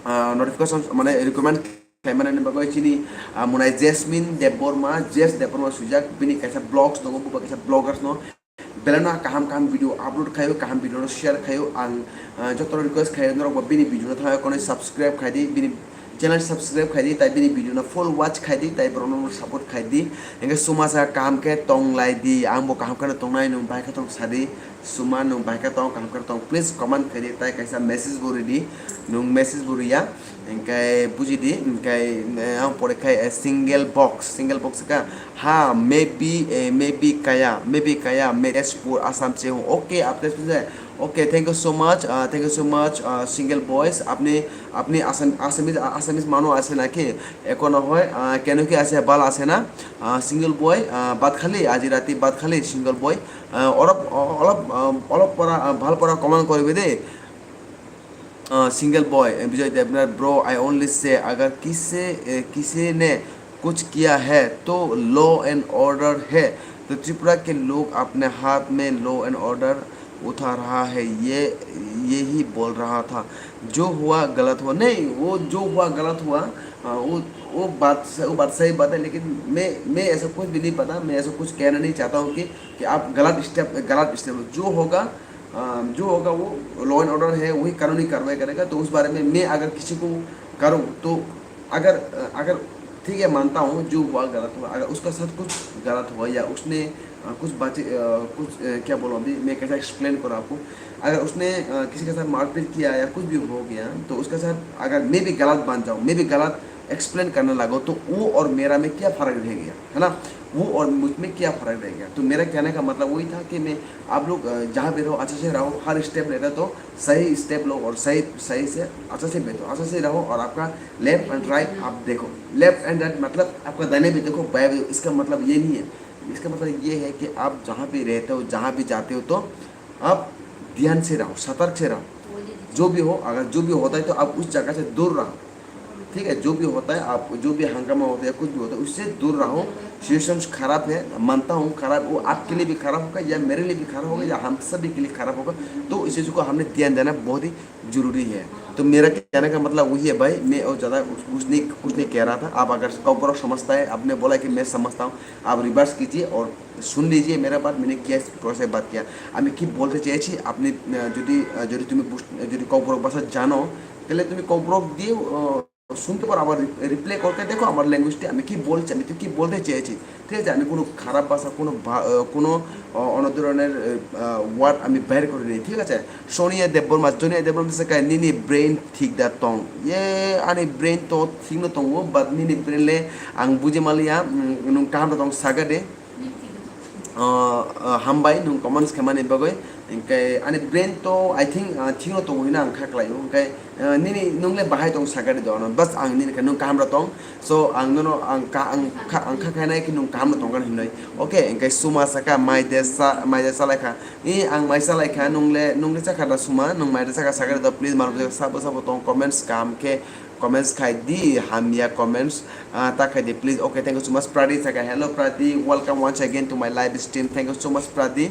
ah, notification mane recommend khaimani bagwi chini, ah, Munai Jasmine Debbarma, Jess Debbarma swijak, bini kaisa vlogs tongo, buba kaisa vloggers no belai no kaham kaham video upload khaio, kaham video no share khaio. Ang, ah, joto request khaio norok bo bini video no thangwi konwi subscribe khai di, bini channel subscribe khai di, tai bini video no full watch khai di, tai borok no support khai di. Hingke sumasa kaham khe tong lai di, ang bo kaham khe no tongnai, nwng bahai khe tong sa di, suma nwng bahai khe tong, kaham khe tong, please comment khai di, tai kaisa message bo rw di, nwng message bo rw ya, hingke buji di, hingke, eh, ang pore khai, eh, single box, single box ka, ha, maybe, eh, maybe kaya, maybe kaya, Merespur, Assam se hung, okay, apne se, okay, thank you so much, ah, thank you so much, ah, single boys, apni আপনি Assam, Assamese, Assamese মানুহ আছে নেকি? একো নহয়, আহ, কেনেকৈ আছে? ভাল আছে না? আহ, ছিংগল বয়, আহ, ভাত খালি? আজি ৰাতি ভাত খালি, ছিংগল বয়? আহ, অলপ, অ-, অলপ, আহ, অলপ পৰা, আহ, ভাল পৰা কমেণ্ট কৰিবি দেই। আহ, ছিংগল বয়, বিজয় Debnath, bro, I only say, अगर किसी, ए, किसी ने कुछ किया है तो लॉ एंड ऑर्डर है, तो त्रिपुरा के लोग अपने हाथ में लॉ एंड ऑर्डर उठा रहा है। ये, ये ही बोल रहा था, जो हुआ गलत हुआ। नहीं, वो जो हुआ गलत हुआ, वो वो बात वो बात सही बात है, लेकिन मैं मैं ऐसा कुछ भी नहीं पता, मैं ऐसा कुछ कहना नहीं चाहता हूँ कि कि आप गलत स्टेप गलत स्टेप जो होगा, जो होगा वो लॉ एंड ऑर्डर है, वही कानूनी कार्रवाई करेगा। तो उस बारे में मैं अगर किसी को करूँ तो अगर अगर ठीक है, मानता हूँ जो हुआ गलत हुआ, अगर उसका साथ कुछ गलत हुआ या उसने कुछ बातें कुछ क्या बोलूँ, अभी मैं कैसा एक्सप्लेन करूँ आपको। अगर उसने किसी के साथ मारपीट किया या कुछ भी हो गया, तो उसके साथ अगर मैं भी गलत बन जाऊँ, मैं भी गलत एक्सप्लेन करने लगो तो वो और मेरा में क्या फ़र्क रह गया, है ना? वो और मुझ में क्या फ़र्क रह गया? तो मेरा कहने का मतलब वही था कि मैं आप लोग जहाँ भी रहो, अच्छे से रहो, हर स्टेप लेता तो सही स्टेप लो और सही सही से अच्छे से बैठो, अच्छे से रहो और आपका लेफ्ट एंड राइट आप देखो। लेफ्ट एंड राइट मतलब आपका दाहिने भी देखो, बाएं भी देखो। इसका मतलब ये नहीं है, इसका मतलब ये है कि आप जहाँ भी रहते हो, जहाँ भी जाते हो, तो आप ध्यान से रहो, सतर्क से रहो। जो भी हो, अगर जो भी होता है तो आप उस जगह से दूर रहो। ठीक है, जो भी होता है, आप जो भी हंगामा होता है, कुछ भी होता है, उससे दूर रहो। सिचुएशन खराब है, मानता हूँ खराब, वो आपके लिए भी खराब होगा या मेरे लिए भी खराब होगा या हम सभी के लिए खराब होगा। तो इस चीज़ को हमने ध्यान देना बहुत ही जरूरी है। तो मेरा कहने का मतलब वही है भाई, मैं और ज़्यादा कुछ नहीं कुछ नहीं कह रहा था। आप अगर कौपरक समझता है, आपने बोला कि मैं समझता हूँ, आप रिवर्स कीजिए और सुन लीजिए मेरा बात, मैंने क्या प्रोसेस बात किया। আমি কি বলতে চেয়েছি, আপনি যদি যদি তুমি যদি কৌপরক ভাষা জানো, তাহলে তুমি কৌপরক দিয়ে শুনতে পারো, আবার রিপ্লে করতে দেখো আমার ল্যাঙ্গুয়েজটি আমি কি বলছি, আমি তো কি বলতে চেয়েছি। ঠিক আছে, আমি কোনো খারাপ ভাষা, কোনো কোনো অন্য ধরনের ওয়ার্ড আমি বের করিনি। ঠিক আছে, সোনিয়া দেববর্মা, সোনিয়া দেববর্মা saka nini brain ঠিক da tong. Ye, ani brain to thikno tongo, but nini brain le ang buji maliya, nung kaham da tong saga de. Hambai nung comments khaimani bagwi. Hingke ani brain to I think thikno tongo hino ang kha khlaio. Hingke nini nung le bahai tong saga de dono, bas ang nini khe nung kaham da tong. So ang nono ang kha ang kha khainai khe nung kaham da tongkha hinoi. Okay, hingke suma saka mai de sa mai de salai kha. I ang mai salai kha, nung le nung le chakha da suma, nung mai de chakha saga de do, please mar sabo sabo tong comments kaham khe. Comments khai di, hamya comments ta khai di please. Okay, thank you so much Pradi saka. Hello Pradi, welcome once again to my live stream. Thank you so much Pradi.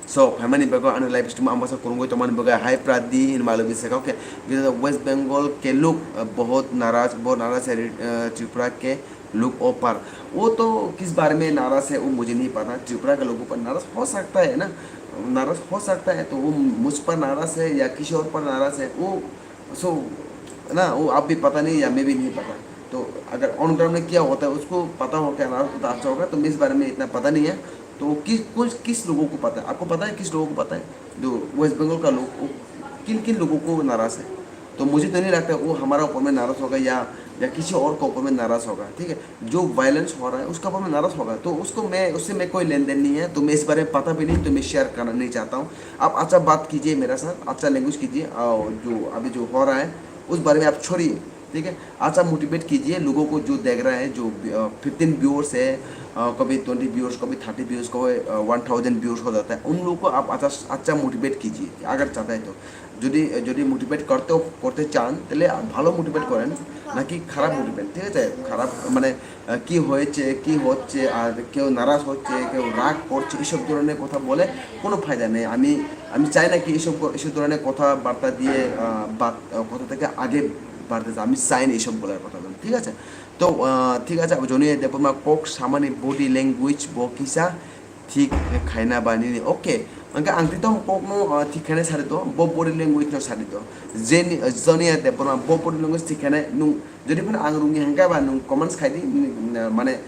So phaimani bagwi ani live stream ang bwsa kurungwi tongmani bagwi hi Pradi hin malo bisaka. Okay, West Bengal ke log bahut naraz bahut naraz hai Tripura ke log o par, wo to kis bar mein naraz hai, wo mujhe nahi pata. Tripura ke logo par naraz ho sakta hai na, naraz ho sakta hai, to wo mujh par naraz hai ya kisi aur par naraz hai, wo So ना, वो आप भी पता नहीं या मैं भी नहीं पता। तो अगर ऑन ग्राउंड में क्या होता है उसको पता हो क्या ना, तो अच्छा होगा। तो मैं इस बारे में इतना पता नहीं है। तो किस कुछ किस लोगों को पता है, आपको पता है किस लोगों को पता है जो वेस्ट बंगाल का लोग, वो किन किन लोगों को नाराज़ है? तो मुझे तो नहीं लगता वो हमारा ऊपर में नाराज़ होगा या या किसी और के ऊपर में नाराज़ होगा, ठीक है। जो वायलेंस हो रहा है उसका ऊपर में नाराज़ होगा, तो उसको मैं उससे मैं कोई लेन देन नहीं है। तो मैं इस बारे में पता भी नहीं, तो मैं शेयर करना नहीं चाहता हूँ। आप अच्छा बात कीजिए मेरा साथ, अच्छा लैंग्वेज कीजिए। और जो अभी जो हो रहा है उस बारे में आप छोड़िए, ठीक है। अच्छा मोटिवेट कीजिए लोगों को जो देख रहा है, जो फिफ्टीन व्यूअर्स है, कभी ट्वेंटी व्यूअर्स, कभी थर्टी व्यूअर्स, कभी वन थाउजेंड व्यूअर्स हो जाता है, उन लोगों को आप अच्छा अच्छा मोटिवेट कीजिए अगर चाहता है तो। যদি যদি মোটিভেট করতে করতে চান, তাহলে ভালো মোটিভেট করেন, নাকি খারাপ মোটিভেট, ঠিক আছে? খারাপ মানে কি হয়েছে, কি হচ্ছে, আর কেউ নারাজ হচ্ছে, কেউ রাগ করছে, এইসব ধরনের কথা বলে কোনো ফায়দা নেই। আমি আমি চাই না কি এইসব এইসব ধরনের কথাবার্তা দিয়ে বাদ কথা থেকে আগে বাড়তে চাই। আমি চাই না এইসব বলার কথা বলে, ঠিক আছে? তো ঠিক আছে, জনি দেববর্মা কক সামানি বডি ল্যাঙ্গুয়েজ বকিসা ঠিক খাইনা বা নিনি। ওকে, angke ang tei tamo kokno thik khainai sari to, bo body language no sari to. Jeni Jonia Debbarma bo body language thik khainai nung, jodi phano ang rungni hangka ba nung comments khai di, mane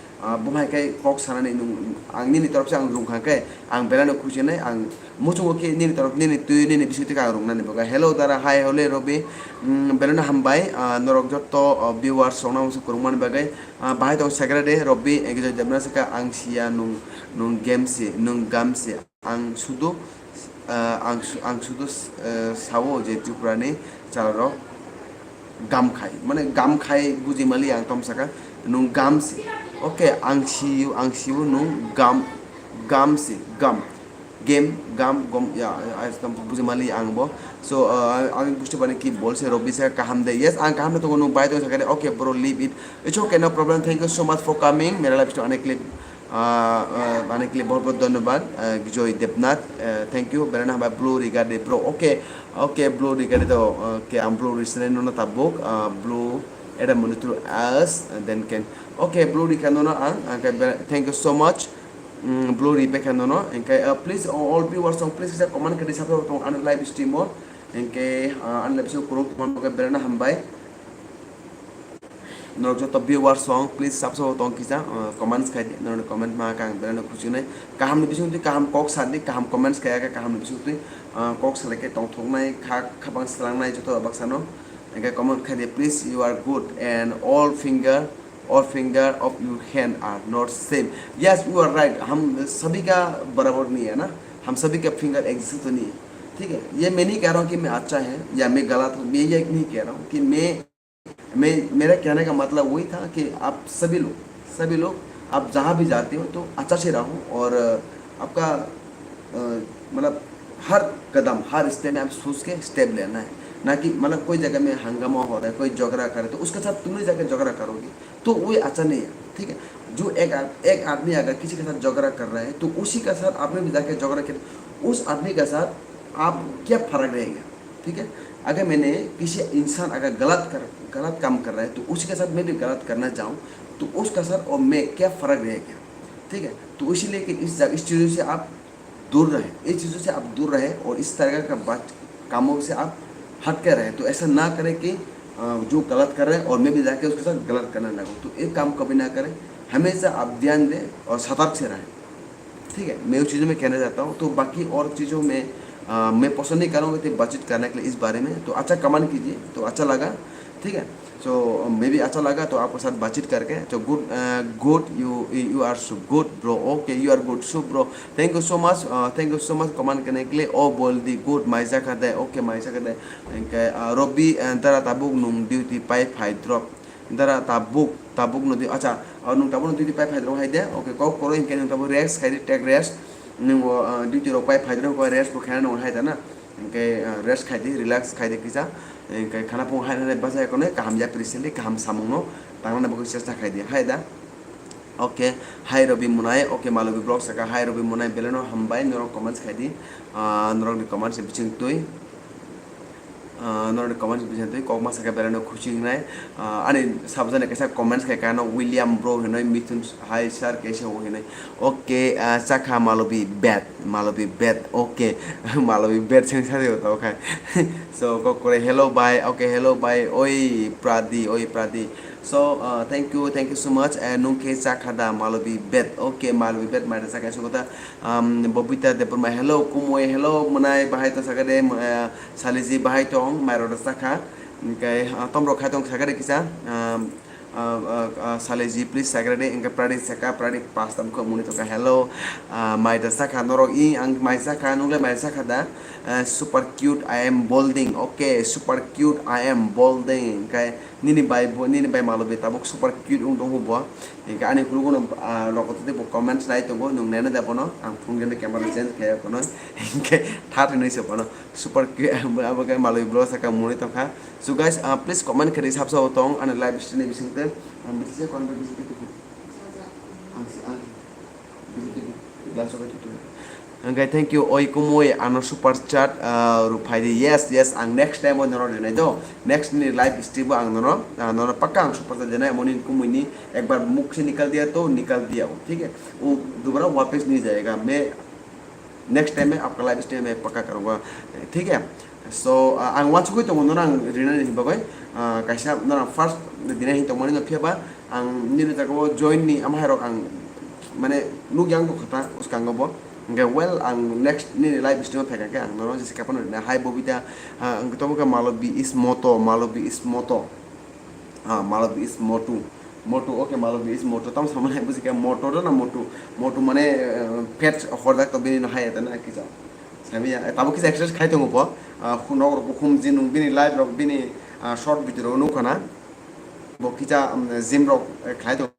bo hai khai kok sanani nung, ang nini torop se ang rung hangke ang belai no khusi nai, ang muchungo khe nini torop nini twi nini bising twi ang rungnani boga. Hello dara, hi, hello Robi, belai no hambai norok jotto viewers rok no kwrwngmani bagwi. Bahai tong sakra de Robi, ekjon jabna saka ang siya nung nung game si nung gam si. Ang sudu, ah, ang, su- ang sudu eh, sao je Tripurani chalarok gam khai. Mane gam khai buji mali ang tom saka nung gam si. Okay, ang siu, ang siu nung gam, gam si, gam. Game, gam, gom, ya, ya, ya, tom buji mali ang bo. So, uh, আমি বুঝতে পারি কি বলছে রবি স্যার কাহাম দে। Yes, ang kaham de tongo nung bai tong sakha de. Okay, bro, leave it. It's okay, no problem. Thank you so much for coming. Mera live stream anek clip Ah, ah, mane kile bahut bahut dhonyobad, ah, Joy Debnath, ah, thank you, berana hambai blue riga de bro, okay, okay, blue riga de to, okay, ang blue ri sinai nono tabuk, ah, blue, ada monitor us, and then can, okay, blue riga nono ang, okay, ber-, thank you so much, mm, blue ri pekha nono, okay, ah, please, all viewers song, please, kisa comment kadi sabra tong, ano live stream o, okay, ah, ano live stream kurung tong, okay, berana hambai. Norok joto viewers song, please sab sabo tong kisa, uh, comments khai di, norok comment ma kang belai no khusi nai. Kaham ni bising twi kaham kok sa di, kaham comments khai khe kaham ni bising twi, uh, kok salai khe tong thok nai, kha khabang slang nai joto baksa no. Engke comment khai di, please, you are good and all finger, all finger of your hand are not same. Yes, you are right. हम सभी का बराबर नहीं है ना, हम सभी का फिंगर एक जैसे तो नहीं है, ठीक है। ये मैं नहीं कह रहा हूँ कि मैं अच्छा है या मैं गलत हूँ, मैं ये नहीं कह रहा हूँ कि मैं मैं, मेरा कहने का मतलब वही था कि आप सभी लोग, सभी लोग, आप जहाँ भी जाते हो तो अच्छा से रहो और आपका, अ, मतलब हर कदम, हर स्टेप में आप सोच के स्टेप लेना है, ना कि मतलब कोई जगह में हंगामा हो रहा है, कोई झगड़ा करे तो उसके साथ तुम भी जाके झगड़ा करोगे तो वो अच्छा नहीं है, ठीक है। जो एक आद-, एक आदमी अगर किसी के साथ झगड़ा कर रहा है तो उसी का साथ आपने भी जाके झगड़ा किया, उस आदमी का साथ आप क्या फर्क रहेगा? ठीक है, अगर मैंने किसी इंसान अगर गलत कर, गलत काम कर रहा है तो उसके साथ मैं भी गलत करना चाहूँ तो उसका साथ और मैं क्या फ़र्क रह गया? ठीक है, तो इसीलिए कि इस जगह, इस चीज़ों से आप दूर रहें, इस चीज़ों से आप दूर रहें और इस तरह का बात, कामों से आप हट के रहें। तो ऐसा ना करें कि अ, जो गलत कर रहे हैं और मैं भी जाके उसके साथ गलत करने लगूँ। तो एक काम कभी ना करें, हमेशा आप ध्यान दें और सतर्क से रहें। ठीक है, मैं उस चीज़ों में कहना चाहता हूँ। तो बाकी और चीज़ों में, अ, मैं पसंद नहीं करूँगा कि बातचीत करने के लिए इस बारे में। तो अच्छा कमेंट कीजिए, तो अच्छा लगा, ठीक है। सो मैं भी अच्छा लगा तो आपके साथ बातचीत करके। तो good, uh, good, you, you are so good bro, okay, you are good so bro, thank you so much, uh, thank you so much comment करने के लिए। ओ बोल दी गुड, माइजा खाते, ओके, माइजा खाते। इनके, अ, रवि, अ, दरा ताबुक नुंग duty pi five drop. Dara tabuk, tabuk no di, acha, o nwng tabuk no duty pai phaidrok hai de, okay, kok koro hinkhe nwng tabuk rest khai di, take rest. Nwng o, ah, duty rok pai phaidrok khe rest bo khaina nango hai da na. Hinkhe, ah, rest khai di, relax khai di kisa. Hinkhe khana phung hai nai bachai kono kaham yapri sili, kaham samung no tangnani bagwi chesta khai di, hai da. Okay, hai Robi Munai, okay, Malobi Vlog saka, hai Robi Munai, belai no hambai, norok comments khai di. Ah, norok ni comments ni bising twi. Ah, norok ni comment bising twi kokma saka belai no khusi wngnai. Ah, ani sabjani kaisa comments khai kano William bro hinoi, Mithun hai sir kaisa o hinoi. Okay, ah, chakha Malobi bet, Malobi bet. Okay, Malobi bet seng sa tabo khai. So kok kore hello bhai, okay, hello bhai, oi Pradi, oi Pradi. So, ah, thank you, thank you so much. Eh, nung khe chakha da Malobi bet, okay, Malobi bet mai da chakha sukota. Um, Bobita Debbarma, hello, Kumui, hello, mwnai, bahai tong sakha de, uh, Saliji, bahai tong, mairok da sakha. Hinkhe, uh, tomrok khai tong sakha de kisa, um, uh, uh, uh, Saliji, please sakha de, hinkhe Pradi sakha, Pradi pasta bukha muni tongkha, hello, uh, mai da sakha, norok i, ang mai sakha, nungle mai sakha da, uh, super cute, I am bolding, okay, super cute, I am bolding, hinkhe, Nini bai bo, nini bai Malobi tabuk super cute wng tongo bo. Hinkhe ani khulugo no, ah, lokoto tei bo comments nai tongo, nwng naina da bono, ang phone khe camera change khe kono. Hinkhe that hinwi se bono super cute, abo khe Malobi vlog saka muni tongkha. So guys, ah, please comment khe di sabsa o tong ani live stream ni bising twi. Ang bisi se kono bising twi. Ang si, ang. Hwnkhe thank you, oi kumui ano super chat, ah, rw phai di. Yes, yes, ang next time o nono rinai do. Next ni live stream o ang nono, ah, nono pakka ang super chat rinai, moni kumui ni ekbar mukh se nikal diya to, nikal diya o, thik hai? Wo dobara wapis nahi jayega. Main next time mein aapka live stream mein pakka karunga, thik hai? So, ah, ang uansugui tongo, nono ang rinani bagwi, ah, kaisa nono first dinai hin tongmani no phiya ba, ang nini jaga o join ni ama hai rok ang mane nukya wng tongkha ta bwskango bo. Hwnkhe well, ang next nini live stream o phaikha khe ang nono jesa khe phano rinai. Hi Bobita, ah, ang tobo khe Malobi is moto, Malobi is moto. Ah, Malobi is moto. Motu, okay, Malobi is motu. Tamo samani hai buji khe motor na motu. Motu mane, eh, pet horjak to bini no hai eta na kisa. Sami ya, eh, tabo kisa exercise khai tongo bo. Ah, khu-, nok rok bo khum jin nung bini live rok bini, ah, short video rok nukha na. Bo kisa, um, gym rok, eh, khai tongo.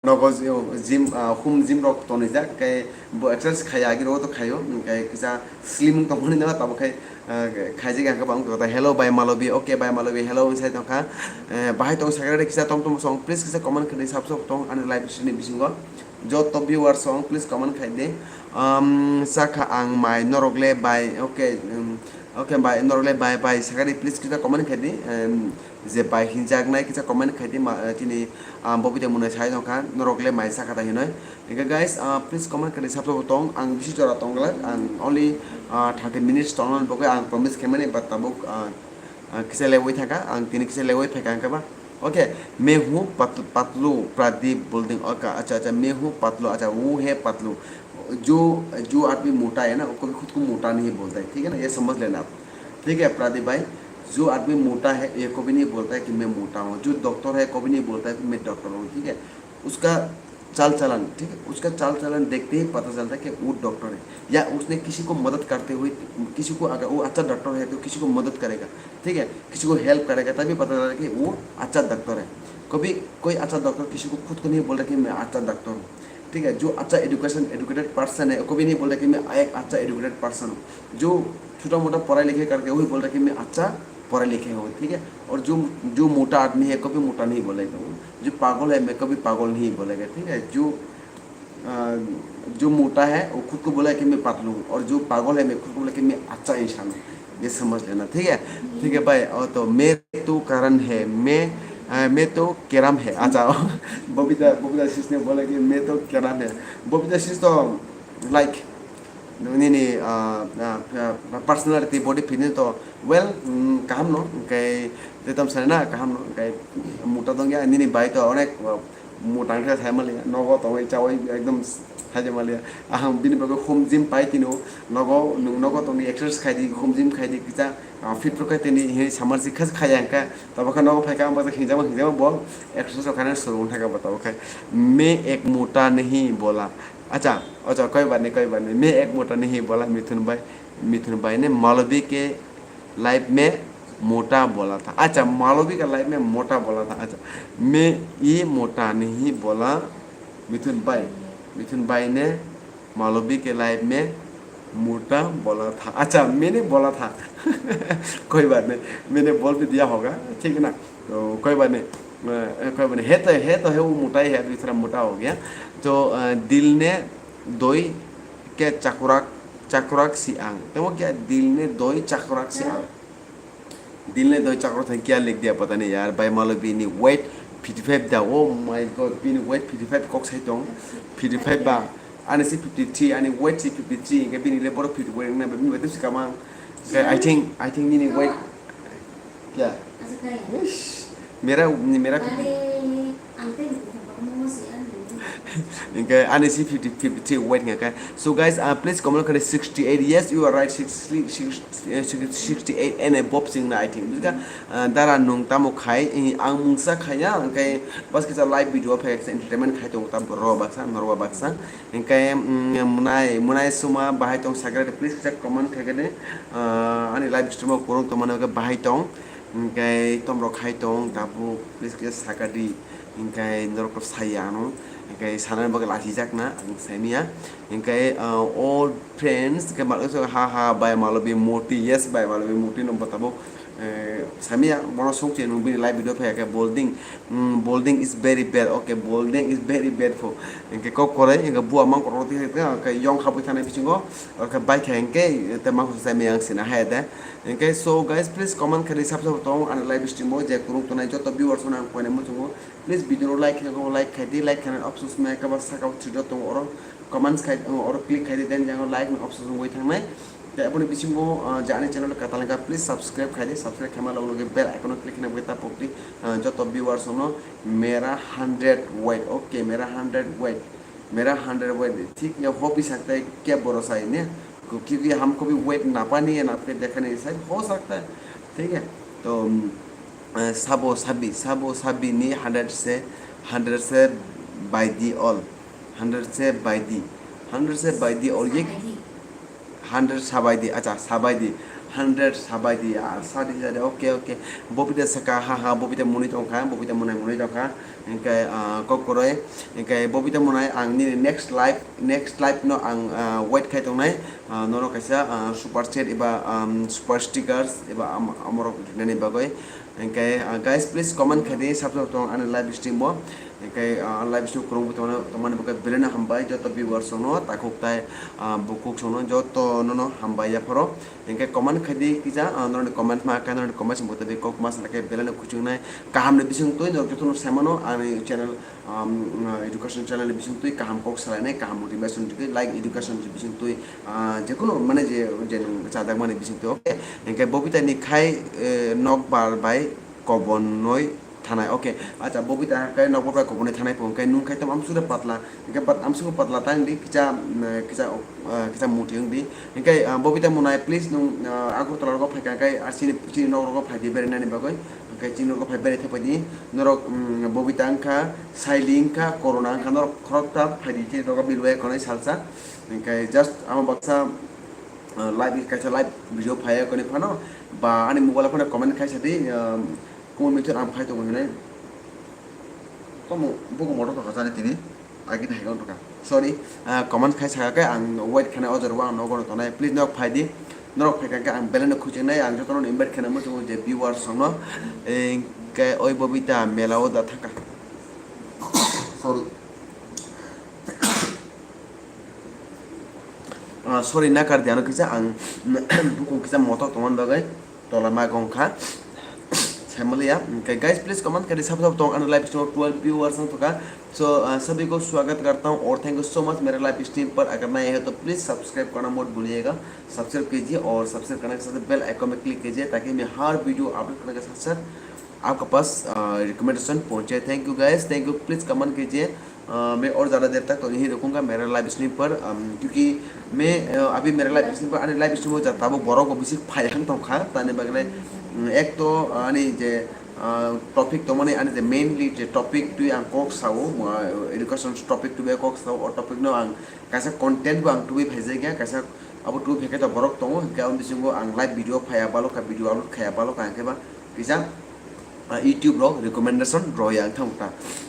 Nogo zi-, gym, ah, home gym rok tonijak, khe bo exercise khai agi rok to khaio, hwnkhe kisa slim wng tongmani no, tabuk khai, ah, khaijak ang khe bang tongkha. Hello bai Malobi, okay bai Malobi, hello wng sai tongkha. Eh, bahai tong sakha de kisa tom tom song, please kisa comment khe di, sab sab tong ani live stream ni bisingo. Joto viewers song, please comment khai di. Um, sakha ang mai norok le bai, okay, um, okay bai, norok le bai bai sakha di, please kita comment khai di. Um, je bai hinjak nai kita comment khai di, ma, eh, tini, um, Bobita Munai sai tongkha, norok le mai sakha ta hinoi. Hingke guys, uh, please comment khai di, sabsabo tong, ang bisi jora tong glak, ang only, uh, thirty minutes tong nani bagwi ang promise khaimani, but tabuk, uh, uh, kisa lewoi thaka, ang tini kisa lewoi phaika hingke ba. Okay, मैं हूँ पत-, पतलू, प्रदीप बोल देंगे। Okay, अच्छा, अच्छा, मैं हूँ पतलू, अच्छा, वो है पतलू। जो, जो आदमी मोटा है ना, वो कभी खुद को मोटा नहीं बोलता है, ठीक है ना, ये समझ लेना आप। ठीक है प्रदीप भाई, जो आदमी मोटा है, ये कभी नहीं बोलता है कि मैं मोटा हूँ। जो डॉक्टर है, कभी नहीं बोलता है कि मैं डॉक्टर हूँ, ठीक है। उसका चाल चलन, ठीक है, उसका चाल चलन देखते ही पता चलता है कि वो डॉक्टर है, या उसने किसी को मदद करते हुए, किसी को, अगर वो अच्छा डॉक्टर है तो किसी को मदद करेगा, ठीक है, किसी को हेल्प करेगा, तभी पता चलेगा कि वो अच्छा डॉक्टर है। कभी कोई अच्छा डॉक्टर किसी को खुद को नहीं बोल रहा कि मैं अच्छा डॉक्टर हूँ, ठीक है। जो अच्छा एजुकेशन, एजुकेटेड पर्सन है, कभी नहीं बोल रहा कि मैं एक अच्छा एजुकेटेड पर्सन हूँ। जो छोटा मोटा पढ़ाई लिखाई करके वही बोल रहा कि मैं अच्छा पढ़ा लिखा हूँ, ठीक है। और जो, जो मोटा आदमी है, कभी मोटा नहीं बोलेगा वो। जो पागल है, मैं कभी पागल नहीं बोलेगा, ठीक है। जो, अ, जो मोटा है, वो खुद को बोला कि मैं पतलू हूँ, और जो पागल है, मैं खुद को बोला कि मैं अच्छा इंसान हूँ। ये समझ लेना, ठीक है। ठीक है भाई, और तो मैं तो करण है, मैं, अ, मैं तो केरम है। अच्छा, बबीता, बबीता sis ने बोला कि मैं तो केरम है। बबीता sis तो like nini, ah, ah, ah, personality, body fitness to well, mm, kaham no, hingke je tam sani na kaham no, hingke mota tong ya, nini bai to onek, ah, mota wngkha sai maliya, nogo tongwi chawi ekdom sai maliya. Ahang bini bagwi home gym pai tino, nogo, nwng nogo tongwi exercise khai di, home gym khai di, kisa, ah, fit rok khai tini, hinwi samar si khas khaya hingka, tabo khe nogo phaika ang bajak hingjama hingjama bo exercise rok khaina suru wngkha bo tabo khe. मैं एक मोटा नहीं बोला। अच्छा, अच्छा, कोई बात नहीं, कोई बात नहीं। मैं एक मोटा नहीं बोला मिथुन भाई, मिथुन भाई ने मालवी के लाइफ में मोटा बोला था। अच्छा, मालवी का लाइफ में मोटा बोला था। अच्छा, मैं ये मोटा नहीं बोला मिथुन भाई, मिथुन भाई ने मालवी के लाइफ में मोटा बोला था। अच्छा, मैंने बोला था। कोई बात नहीं, मैंने बोल भी दिया होगा, ठीक है ना? तो कोई बात नहीं, अ, कोई बात नहीं। है तो, है तो है, वो मोटा ही है, अभी थोड़ा मोटा हो गया। तो, अ, दिल ने दोई के चकुराक, चकुराक सी आंग। तो वो क्या, दिल ने दोई चकुराक सी आंग। दिल ने दोई चकुराक था, क्या लिख दिया पता नहीं यार। भाई मान लो bini weight fifty five da, oh my God, bini weight fifty five kok sai tong, fifty five ba, ani si fifty three, ani weight si fifty three, hingke bini le borok fifty weight na, bini weight si kamang. Hingke I think, I think nini weight, क्या? Ish, मेरा, मेरा fifty, hingke ani si fifty, fifty three weight hingke. So guys, uh, please comment kare sixty eight. Yes, you are right, sixty, sixty eight and above sing na I think. Bujiga, uh, dara nung tamo khai, eh, ang mungsa khaya, hingke bas kisa live video phai kisa entertainment khai tongo ta bro baksa, norwa baksa. Hingke, mm, mwnai, mwnai suma bahai tong sakhe, please kisa comment khai kade, uh, ani live stream o kurung tongmani hingke bahai tong. Hingke tomrok khai tong tabuk, please kisa sakadi. Hingke norok saya ano. Hingke sanani bagwi lachijakna ang saimia. Hingke, uh, all friends, hingke malo ha ha, bai malo bi moti, yes, bai malo bi moti no bo tabuk. Eh, samia bono songchi nung bini live video phai khe bolding, mm, bolding is very bad, okay, bolding is very bad for. Hingke kok korai, hingke bua mang korok twi hingke yong habwi thani bisingo, orkhe bai khe hingke te mang samia ang sina hai de. Hingke so guys, please comment khe sab sab tong ani live stream o je kurung tongnai joto viewers no ang koinai muchungo. Please video no like khe like khai di, like khe options mai khe ba saka o three dot tong oro comments khai, oro click khai di, then jang like ni options wngwi thangnai. Tei aboni bisingo, ah, je ani channel katalangka, please subscribe khai di, subscribe khaima logo logo bell icon o click khaina bagwi ta pokdi, ah, joto viewers no mera hundred weight, okay, mera hundred weight, mera hundred weight, thik ya hobby sakte kya boro sai ne, ko kyunki humko bhi weight napa nahi hai, na apke dekha nahi, shayad ho sakta hai, thik hai, to, mm, eh, sabo sabi, sabo sabi ni hundred se, hundred se by the all, hundred se by the, hundred se by the all, ye hundred sabai di, acha, sabai di. Hundred sabai di, ah, sadi, sadi, okay, okay. Bobita saka, ha, ha, Bobita mwnwi tongkha, Bobita mwnai mwnwi tongkha. Hingke, ah, kok koroi, hingke Bobita mwnai ang nini next live, next live no ang, ah, wait khai tongnai. Ah, nono kaisa, ah, super chat eba, um, super stickers eba am-, amorok rinani bagwi. Hingke, ah, guys, please comment khai di, sab sab tong ani live stream o. Hingke, ah, live show kwrwngwi tongmani, tongmani bagwi belai no hambai joto viewers rokno, takhuk tai, ah, bukhuk rokno joto nono hambai yapharo. Hingke comment khaidi kisa, ah, norokni comment ma khe, norokni comment se mutabik kok ma sana khe belai no kuchungnai kaham ni bising twi norok jotono sai mano ani channel, um, education channel ni bising twi kaham kok salainai, kaham motivation twi like education ni bising twi, ah, jekunu mane je, je chajak mani bising twi, okay. Hingke Bobita ni khai, eh, nokbar bai kobonoi thanai. Okay, acha, Bobita khe nokbar bai kobonoi thanai phung khe nung khe tamo amsukre patla, hingke pat-, amsukre patla ta wngdi, kisa, mm, kisa, ah, kisa muti wngdi. Hingke, ah, Bobita Munai, please nung, ah, Agartala rogo phaikha khe, ah, chini, chini nok rogo phaidi berainani bagwi. Hingke chini rogo phai berai thangpaidi. Norok, mm, Bobita wngkha, Saili wngkha, Corona wngkha, norok khoroksa phaidi chini rogo Milwaya konai salsa. Hingke just amo baksa, ah, live, kaisa live video phaiya koni phano, ba ani mobile phano comment khaisa di, ah, Kumui mithun ang phai tongo hinui. Tamo buku motor tongkha jani tini. Agini hai tongkha. Sorry, ah, comment khai saka khe ang wait khainai o jorao ang nogo no tongnai. Please norok phai di. Norok phai kha khe ang belai no khuchingnai. Ang jotono invite khaina muchungo je viewers rokno. Hingke oi Bobita mela o da thangkha. Sorry. Ah, sorry, nakar di ano kisa ang bukung kisa motor tongmani bagwi. Tola ma gong kha. Saimaliya. Okay, guys, please comment kari sabo sabo tong ani live stream twelve viewers ang thoka. So, uh, सभी को स्वागत करता हूँ और thank you so much मेरे live stream पर। अगर नए हैं तो please subscribe करना मत भूलिएगा। Subscribe कीजिए और subscribe करने के साथ bell icon में click कीजिए ताकि मैं हर video upload करने के साथ साथ आपके पास, uh, recommendation पहुँचे। Thank you guys, thank you, please comment कीजिए। अ, मैं और ज़्यादा देर तक तो नहीं रुकूंगा मेरा लाइव स्ट्रीम पर, अम, क्योंकि मैं, अ, अभी मेरा लाइव स्ट्रीम पर, ani live stream o jata bo borok bo bisi phai hang tong kha, tani bagwi, mm, ek to, uh, ani je, uh, topic tongmani ani je mainly je topic twi ang kok sao, uh, education topic twi kok sao, o topic no ang kaisa content bo ang twi phai jak ya, kaisa abo twi phai khe to borok tongo, hingke ang bisingo ang live video phaiya balo kha, video upload khaiya balo kha, hingke ba kisa ah, YouTube rok recommendation roi ang thang ta.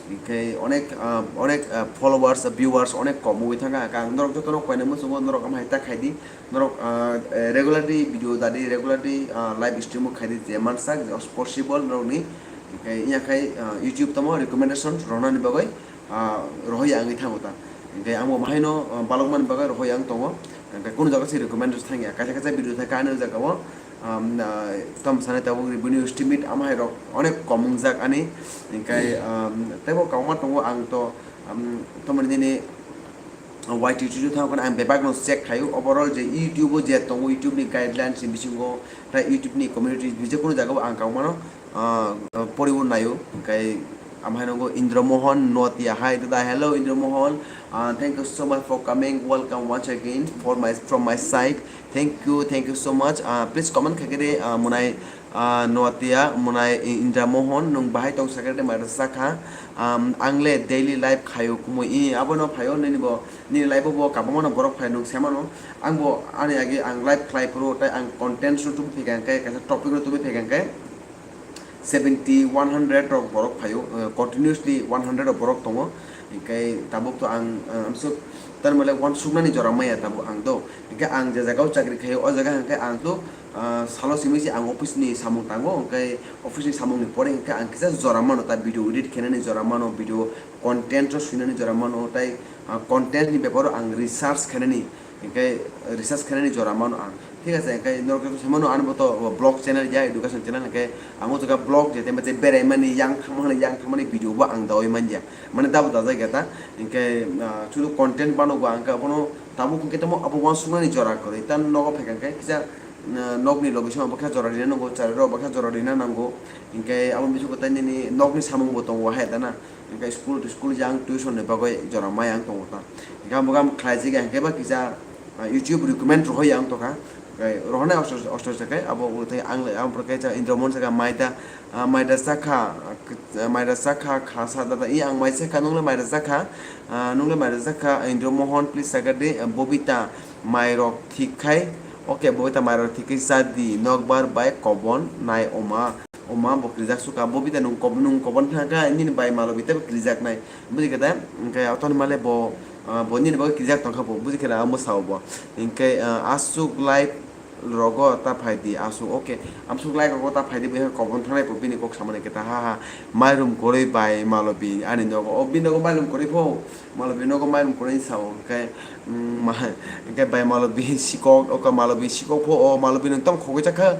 Hingke onek, ah, onek, ah, followers, ah, viewers onek kom wi thang kha. Ang norok joto no koina muchungo norok amhai ta khai di. Norok, ah, eh, regularly video da di, regularly, ah, live stream o khai di je mansak je possible norok ni. Hingke iya khai, ah, YouTube tamo recommendation rona ni bagwi, ah, rohoi ang thango ta. Hingke ang bo mahaino, ah, balok man bagwi rohoi ang tongo. Hingke kunu jaga se recommendation thang ya. Kaisa kaisa video thang kha ani jaga o. Um, uh, tam sana tabuk revenue estimate ama hai rok onek kom wngjak ani, hingkai, um, teibo kwbangma tongo ang to, um, tamoni nini Y T T thango ang bebak no check khaio overall je YouTube o je tongo YouTube ni guidelines ni bisingo tai YouTube ni community je kunu jaga o ang kwbangma no, uh, poribo naio hingkai Amhai nongo Indra Mohan Noatia. Hi, dada. Hello, Indra Mohan. Uh, thank you so much for coming. Welcome once again for my, from my side. Thank you, thank you so much. Uh, please comment khaikhe de, uh, munai, uh, Noatia, munai I-, Indra Mohan, nung bahai tong sakhe de, mairasa kha. Um, ang le daily life khayo kumui. I, abo no phayo, nini bo, nini life bo kabangma no borok phai nung semano. Ang bo ani age ang life khlai phuru, tai ang content shoot tubu phikang khe, kaisa topic no tubu phikang khe. Seventy, one hundred rok borok phaio, eh, continuously one hundred rok borok tongo. Hingke tabuk to ang, eh, amsuk, tarmale uansuknani jora maya tabuk ang do. Hingke ang je jaga o chakri khaio, o jaga hingke ang to, ah, salo simi se ang office ni samung tango, hingke office ni samung ni pore hingke ang kisa jora mano, ta video edit khenani jora mano, video content rok swinani jora mano, tai, ah, content ni beparo ang research khenani. Hingke research khainani jora mano ang. Thik ase, hingke norok joto sai mano, ani bo to vlog channel ya, education channel, hingke ang o jaga vlog je tembe tei berai mani, yang thang mani, yang thang mani video bo ang dawi man ya. Mane dabo dajak ya ta. Hingke, ah, chudu content bano bo ang khe abono tabuk hingke tamo abo uansuknani jora kwrwi. Ta nogo phai kha hingke kisa, ah, nokni location bo khe jora rina nango, chari rok bo khe jora rina nango. Hingke abo bisingo tai nini nokni samung bo tongo hai ta na. Hingke school, school yang tuition ni bagwi jora mai ang tongo ta. Hingke amo khe ang khlai jigya hingke ba kisa, ah, YouTube recommend rohoi ang tongkha. Hingke rohonai osto, osto se khe abo tei ang le, ang borok khe cha Indra Mohan se khe mai ta, ah, mai ta chakha, ah, mai ta chakha kha sa da da. I ang mai chakha, nung le mai ta chakha, ah, nung le mai ta chakha, Indra Mohan please sakha di, ah, Bobita mai rok thik khai. Okay, Bobita mai rok thik khai sa di, nokbar bai kobon nai oma. Oma bo kirijak sukha, bo bita nung kob-, nung kobon thangkha, nini bai malo bita bo kirijak nai. Buji khe da, hingke auto ni male bo, ah, bo nini bagwi kirijak tongkha bo, buji khe da amo sao bo. Hingke, ah, aswk life, rogo ta phai di aswk, okay. Amswk like rogo ta phai di, bai kobon thangnai pho bini kok samani khe ta ha ha. Mairum kwrwi bai Malobi ani nogo, o bini nogo mairum kwrwi pho. Malobi nogo mairum kwrwi sao, hwnkhe, mm, ma-, hwnkhe bai Malobi sikok, okay, Malobi sikok pho, o Malobi nwng tamo khogwi chakha.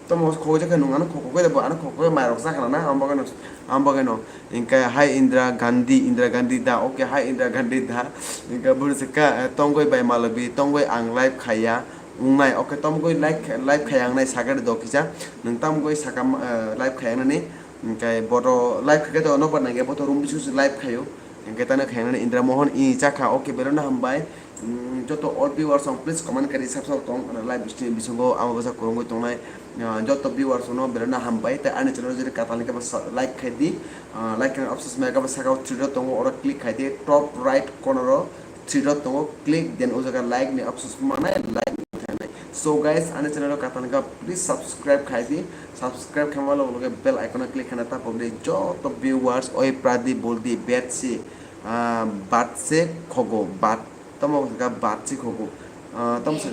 Tamo khogwi chakha nwng, ano khogwi bo, ano khogwi mairok chakha na, ang bagwi no, ang bagwi no. Hwnkhe hai Indira Gandhi, Indira Gandhi da, okay, hai Indira Gandhi da. Hwnkhe bwrwi se ka, eh, tongwi bai Malobi, tongwi ang live khaiya. Wngnai, okay, tamo goi live, live khaiya wngnai sakhe do kisa. Nwng tamo goi sakha, eh, live khaiya wngnani. Hwnkhe boto live khaikhe to nobar nangya, boto room bisingo se live khaio. Hwnkhe tano khainani Indra Mohan i chakha, okay, belai no hambai. Mm, joto all viewers rok please comment kari sab sab tong, live stream bisingo amo bwsa kwrwngwi tongnai, ah, joto viewers no belai no hambai. Tei ani channel jodi katal hwnkhe bwsa like khai di, ah, like khaina options maya khe bwsakao three dot tongo, oro click khai di, top right corner o three dot tongo, click, then o jaga like ni options manai, like ni thangnai. So guys, ani channel o katal hwnkhe please subscribe khai di. Subscribe khaima loge loge bell icon o click khaina ta pokdi joto viewers, oi Pradip Boldi Betsi, ah, Batse Khogo, Bat, tamo kha Batse Khogo, ah, tamo se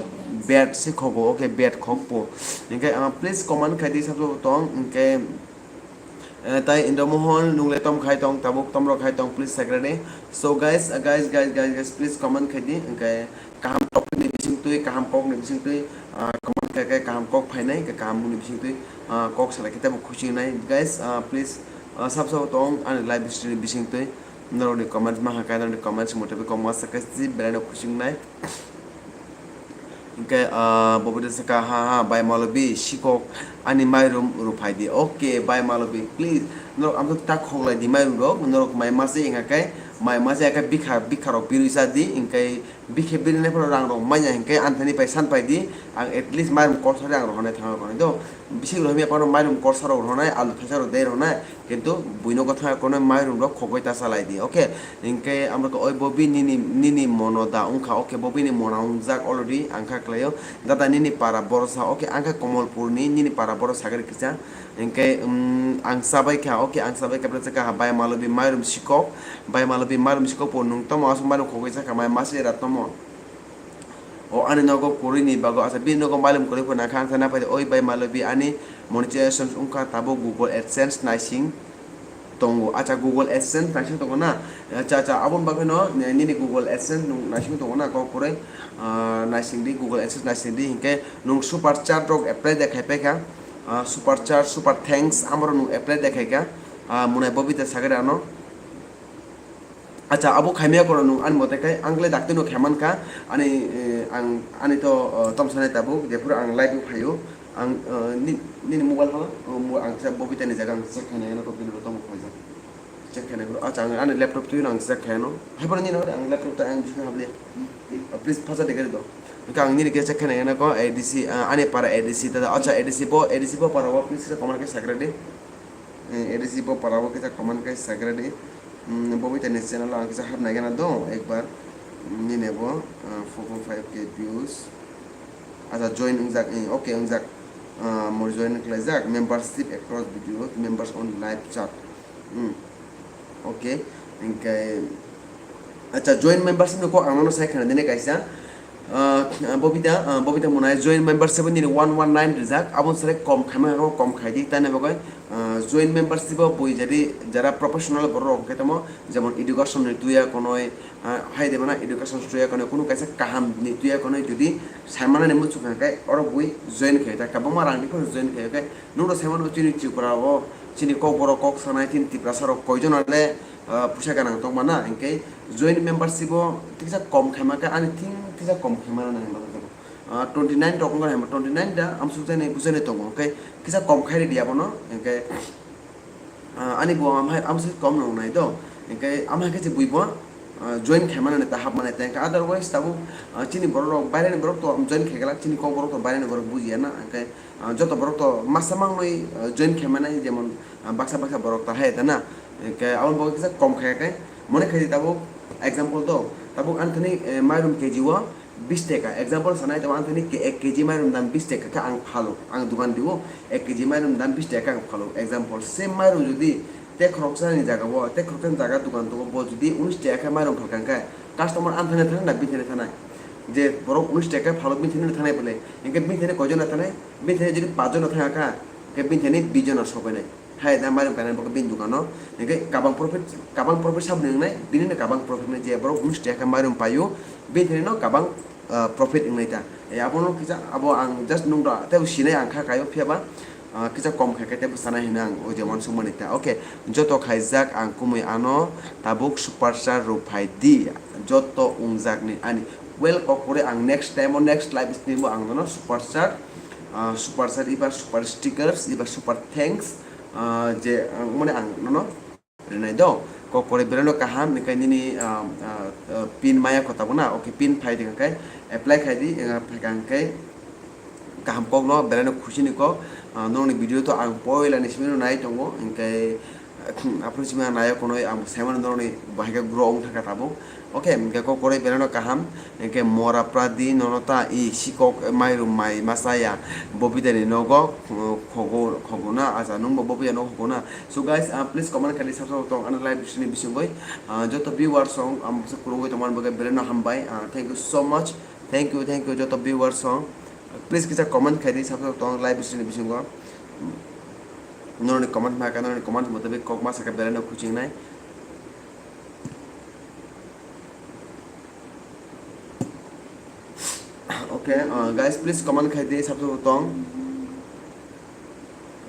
Betsi Khogo, okay, Bet Khokpo. Hwnkhe, ah, please comment khai di sabo tong, hwnkhe, eh, tai Indra Mohan nungle tom khai tong, tabuk tom rok khai tong, please secretary. So guys, ah, guys, guys, guys, guys, please comment khai di, hwnkhe, kaham topic ni bising twi, kaham kok ni bising twi, ah, comment khe khe kaham kok phainai, khe kaham ni bising twi, ah, kok salai khe tebo khusi wngnai. Guys, ah, please, ah, sab sabo tong ani live stream ni bising twi, norokni comments ma hakhe, norokni comments motwe kok ma sakhe si belai no khusi wngnai. Hwnkhe, ah, bo bwtwi sakha, ha, ha, bai Malobi, sikok ani mairum rw phai di. Okay, bai Malobi, please, norok amtwk ta khoklai di mairum rok, norok mai mase wngkha khe, mai mase khe bikha, bikha rok birwi cha di, hwnkhe, Bikhe birinai phano rang rok manya hinkhe anthani pai san pai di, ang at least mairum korsa rang rok honai thangwi roknai do. Bising rok hamya phano mairum korsa rok roknai, alu thaisa rok dei roknai, kintu buino gotha kono mairum rok khogoi ta salai di, okay? Hinkhe amrok oi bo bi nini, nini mono da wngkha, okay, bo bini mona wngjak already, ang kha klaio. Dada nini para borosa, okay, ang kha Komolpurni, nini para borosa sagri kisa. Hinkhe, um, ang sabai kha, okay, ang sabai kha, bwrajak kha, bai Malobi mairum sikok, bai Malobi mairum sikok po, nwng tamo aswk mairum khogwi sakha, mai masi era tamo. O ani nogo kwrwini bago, asa bini nogo mairum kwrwi po nakha, ang sana pai, oi bai Malobi ani monetization wngkha, tabuk Google AdSense naising tongo, acha Google AdSense naising tongo na, acha, acha, aboni bagwi no, nini Google AdSense nwng naising tongo na, kok kwrwi, ah, naising di, Google AdSense naising di, hinkhe nwng super chat rok apply de khai paikha. Ah, super chat, super thanks, amoro nwng apply de khaikha, ah, Munai Bobita sagari ano. Acha, abo khaimaya kono nwng ani mote khai, ang le dakti no khaiman kha, ani, eh, ang, ani to, oh, tom sanai tabuk, jephuru ang live o phaio, ang, eh, ni-, nini mobile ha, oh, mo-, ang kisa Bobita ni jaga ang check khainai no, to bini bo tamo khaijak. Check khainai phuru, acha, ang ani laptop twi no ang check khaino. Hai phano nini ang laptop ta ang bisingo habliya. Please phacha de gari do. Hwnkhe ang nini khe check khainai na ko A D C, ah, ani para A D C ta, acha, A D C bo, A D C bo para o, please kisa comment khe sagra di. Eh, A D C bo para o kisa comment khe sagra di. Hmm, Bobita ni channel ang kisa hap nai gana do, ekbar. Nini bo, ah, four point five K views. Acha, join wngjak, eh, okay, wngjak. Ah, mo join khlaijak, membership across videos, members on live chat. Hmm. Okay, hinkhe, acha, join membership ni kok ang nono sai khna dini kaisa. Ah, Bobita, ah, Bobita Munai join membership nini one one nine rijak, abo sare kom khaima, kom khai di, tani bagwi, ah, join membership o bui jadi jara professional borok rok khe tamo, jemon education ni tuya konoi, ah, hai de mana education tuya konoi, kunu kaisa kaham ni tuya konoi, jodi sai manani muchung kha khe oro bui join khai ta, kwbangma rang di phano join khai khe, nukno sai mano chini Tripura o, chini Kokborok kok sanai, chini Tiprasa rok koijon ale, ah, puisa ganang tong mana, hinkhe join membership o kisa kom khaima khe ani thing kisa kom khaima nang, ah, twenty nine rok wngkha, twenty nine da amsuk jani bujani tongo, hinkhe kisa kom khai ridi abono, hinkhe, ah, ani bo amhai amsuk kom nang nai do, hinkhe amhai khe se bui bo, ah, join khaima nani ta hap mani ta, hinkhe otherwise tabuk, ah, chini borok rok baireni borok to join khai glak, chini Kokborok to baireni borok bujiya na, hinkhe, ah, joto borok to masa mangnwi, ah, join khai mani, jemon, ah, baksa baksa borok ta hai ta na, hinkhe abo bo kisa kom khai khe mone khai di tabuk example do, tabuk anthani, eh, mairum K G o bis teka, example sanai tabuk anthani ke-, ek K G mairum dam bis teka khe ang phalo, ang dukan dio, ek K G mairum dam bis teka ang phalo, example same mairum jodi te khoroksa ni jaga o, te khoroksa ni jaga dukan tongo, bo jodi unis teka khe mairum phalkha khe customer anthani thanai na bithani thanai? Je borok unis taka phalo bini thani thanai bole, hingke bini thani koijona thanai, bini thani jodi pachjona thangkha, hingke bini thani bisjona sobainai. Hai da mairum kainai bo bini dukano, hingke kabang profit, kabang profit sabo wngnai, bini no kabang profit wngnai, je borok unis taka mairum paio, bini thani no kabang, ah, profit wngnai ta. E abono kisa, abo ang just nung da, tei sinai ang kha kaio phiya ba, ah, kisa kom khe khe tei bwsana hino ang o je uansukmani ta. Okay, joto khaijak ang kumui ano tabuk superstar rw phai di, joto wngjakni ani. Well, kokore ang next time o next live stream o ang nono superstar, ah, superstar iba super stickers iba super thanks, ah, je ang mane ang nono rinai do. Kokore bereno kaham, hingke nini, ah, ah, ah, pin maya kota bo na, okay, pin phai di hingke apply khai di, ah, phai ka hingke kaham kok no, bereno khusi ni kok, ah, nongni video to ang poila ni simi no nai tongo, hingke, ah, aphuru simi ang nai kono ang sai mano nongni bahai khe grow wng thangkha tabuk. Okay, hingke kokore bereno kaham, hingke mora pradi nono ta i sikok mairum mai masa ya, bobidani nogo, uh, khogo, khogona, acha nungbo bobidani nogo khogona. So guys, uh, please comment khai di, sab sabo tong ano live ni bisingoi, uh, joto viewers song, um, kurungoi tongmani bagwi bereno hambai, uh, thank you so much, thank you, thank you, joto viewers song, please kisa comment khai di, sab sabo tong live ni bisingo, noroni comment ma ka, noroni comment motabik kok ma saka bereno khuchingnai. Okay, uh, guys, please comment khai di, sab sabo tong.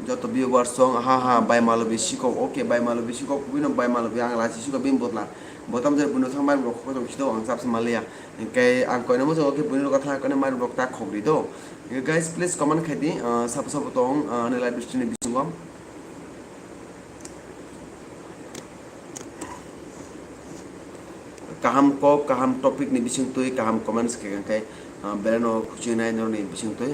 Joto viewers song, ha ha, bai malo bisikok, okay, bai malo bisikok, kubui no bai malo bi, ang lasi sikok bini botla. Botam jai buino thang mai rok khokoi tong sido, ang chapsa maliya. Hingke ang koino mo okay, buino rok thang koino mai rok ta khok di do. Hingke guys, please comment khai di, uh, sabo sabo tong, uh, ani live stream ni bisingo. Kaham kok, kaham topic ni bising twi, kaham comments khe khe, ah, bereno khuchinai norni bising twi.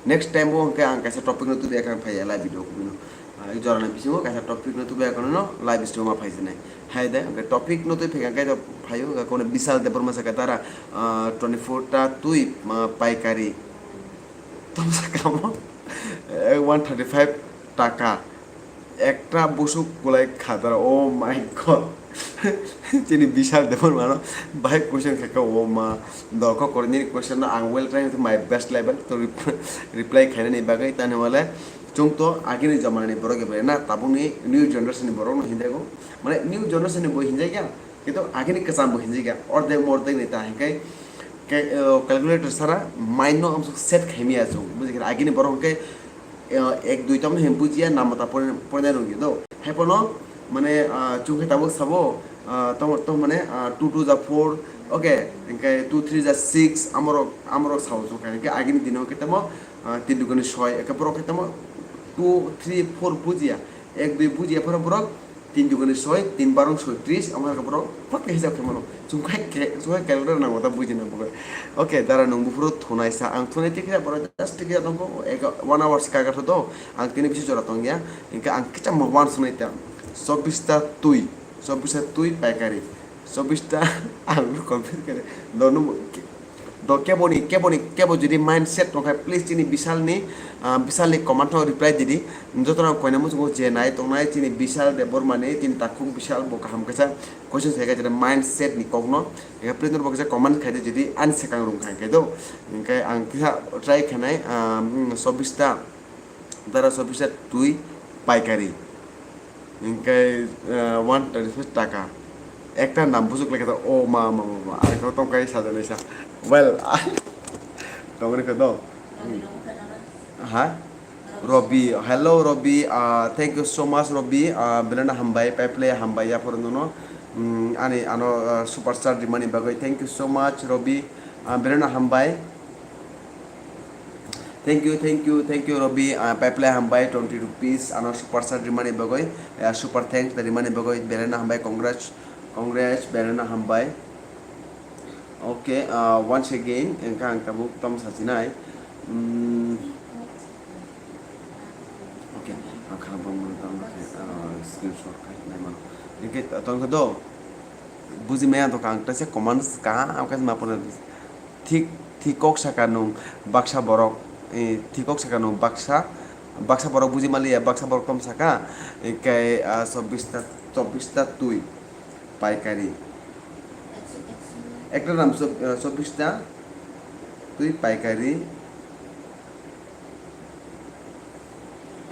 Next time bo hwnkhe ang kaisa topic no tubui khe ang phai live video kubui no. Ah, i jora ni bisingo kaisa topic no tubui khe no live stream ma phai sinai. Hai de, hwnkhe topic no twi phai khe to phaio, hwnkhe kono Bishal Debbarma saka dara, ah, twenty four ta twi, ah, paikari. Tamo saka mo, eh, one thirty five taka. Ekta busuk kulai khadar, oh my God. Chini Bishal Debbarma no bahai question khe kha, oh ma, dol kok kori nini question no ang will try to my best level to rep-, reply khainani bagwi, tani wale chwng to agini jamana ni borok bai na, tabukni new generation ni borok no hinjago, mane new generation ni bo hinjagya, kintu agini kwcham bo hinjagya, ordek mordek ni ta hinkai ke, eh, calculator sara mind no amsuk set khaimaya chwng, bujikha agini borok hinkai eh, ek dui tamo hin bujiya, namata pore-, porinai rwngya do. Haiphano, mane, ah, chwng khe tabuk sabo, ah, tamo, tamo mane, ah, two two ja four, okay, hingke two three ja six, amorok, amorok sao chwng kha. Hingke agini dino khe tamo, ah, tin dugani soi, hingke borok khe tamo two three four bujiya, ek dui bujiya phano borok, tin dugani soi, tin barong soi tris, amo hai borok phot khe hisab khe mano. Chwng khai khe, chwng khai calculator nango ta bujina bo. Okay, dara nwng buphuru thunai sa, ang thunai tikhe borok just tikhe tongkho, eka one hour sika gatho do, ang tini bisi jora tongya, hingke ang kicha mo one sunai ta, chobbish ta twi, chobbish ta twi paikari, chobbish ta ang confuse kare, dono mo-, Do keboni, keboni, kebo jodi mindset tongkha, please chini Bishalni, ah, Bishalni comment o reply didi. Jotono koina muchungo je nai tongnai chini Bishal Debbarmani, chini takhuk Bishal bo kaham kaisa question sai kha jera mindset ni kokno. Eka please norok bo kaisa comment khaidi jodi ani swkang rung khai khe do. Hingkhe ang kisa try khainai, ah, mm, chobbish ta. Dara chobbish ta twi paikari. Hingke, eh, one thirty five taka. Ekta nam busuk lekha ta, o ma, ma, ma, ma. Ang khe tongkai sajani sa. Well, tongri khe do. Ha? Robi, hello Robi, ah, thank you so much Robi, ah, belai no hambai, paiple hambai ya phoro nono. Mm, ani ano, ah, superstar rimani bagwi, thank you so much Robi, ah, belai no hambai. Thank you, thank you, thank you, Robi. Ah, paiple hambai twenty rupees, ano super chat rimani bagwi, ah, super thanks da rimani bagwi, belai no hambai, congrats, congrats, belai no hambai. Okay, ah, once again, engka ang tabuk tamo sachinai. Mm, okay, ang kha bom tamo khe, ah, screenshot khai nai mano. Engke tong khe do, buji maya to kang ta se command ka, ang khe ma pore. Thik, thik kok saka nwng baksa borok, eh, thik kok saka nwng baksa, baksa borok buji maliya, baksa borok tom saka, eh, kai, ah, chobbish ta, chobbish ta twi paikari. Ekta dam chobbish ta twi paikari,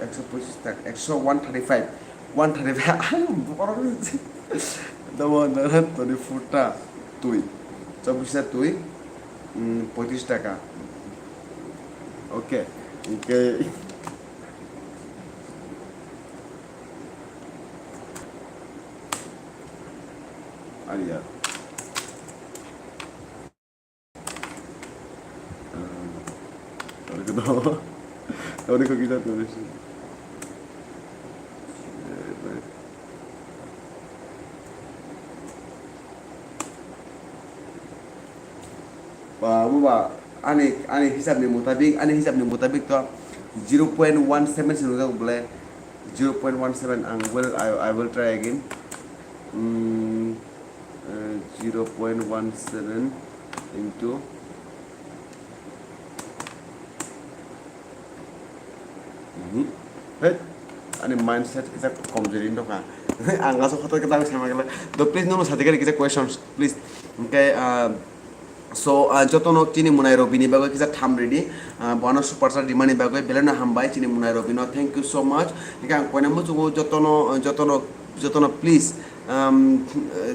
ekso pochis taka, ekso, one thirty five, one thirty five. Ang borok damo nara toni futa twi, chobbish ta twi, pochis taka. Okay, okay. Aria. Ori ko kita tulis. Ba, bu ba, ani, ani hisab ni mutabik, ani hisab ni mutabik to zero point one seven se nujak bole, zero point one seven ang will, I, I will try again. Hmm, eh, zero point one seven into Mhm. Hey, ani mindset kisa komjori wngkha. Ang aswk kotor kisa sama gela. Do please nono sadi kisa questions please. Okay, uh, so, uh, jotono chini munai rw bini bagwi kisa tham ready. Uh, bono super chat rimani bagwi belai no hambai chini munai rw bino. Thank you so much. Hingke ang koina muchungo jotono, jotono, jotono please, um,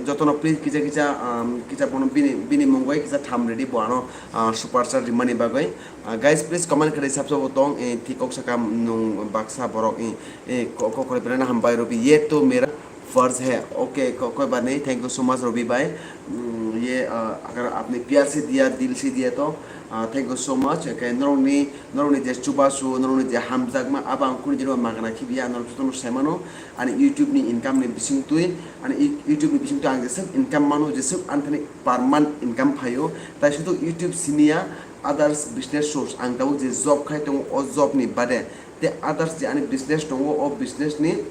jotono please kisa kisa, um, kisa bono bini, bini mungwi kisa tham ready bono, uh, super chat rimani bagwi. Ah, guys, please comment khlai sabsa bo tong, eh, thik kok sakam nung baksa borok, eh, eh, ko-, kokore belai no hambai Robi, ye to mera farz hai. Okay, ko-, koi baat nahi, thank you so much Robi bhai. Mm, ye, ah, agar aapne pyar se diya, dil se diya to, ah, thank you so much. Okay, norokni, norokni je chubachu, norokni je hamjakma, abo ang kuni dino magana khibiya, norok jotono sai mano, ani YouTube ni income ni bisingtwi, ani i-, YouTube ni bisingtwi ang jeswk income mano, jeswk ani thani per month income phaio, tai sudu YouTube siniya, others business source, ang tabuk je job khai tongo, o job ni bade tei others je ani business tongo, o business ni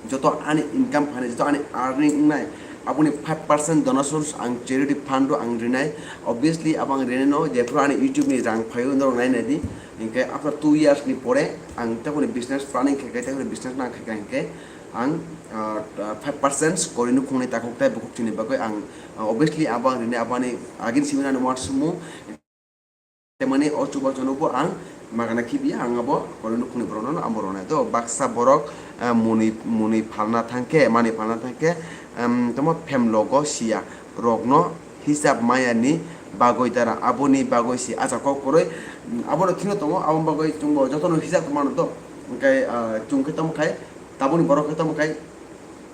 joto ani income phainai, joto ani earning wngnai, aboni five percent donations ang charity fund o ang rinai. Obviously abo ang rinai no, jephru ani YouTube ni rang phaio norok nainai di, hinkhe after two years ni pore ang tei business planning khaikha, tei business nang khaikha hinkhe ang, ah, five percent kori nukhungni takhuk tei bukhuk chini bagwi ang, ah, obviously abo ang rinai, abo ani agini simi nani uansukmung. Temani o chubachu no bo ang magana khibiya, ang abo kori nukhungni borokno abo rwnai. To baksa borok, ah, mwnwi, mwnwi phalna thangkhe, manwi phalna thangkhe, em, tamo phem logo siya rokno hisab maya ni bagwi dara, aboni bagwi si acha kok kwrwi, mm, abono thwino tongo, aboni bagwi chwngbo jotono hisab mano to, hwnkhe, ah, chwng khe tamo khai, tabukni borok khe tamo khai,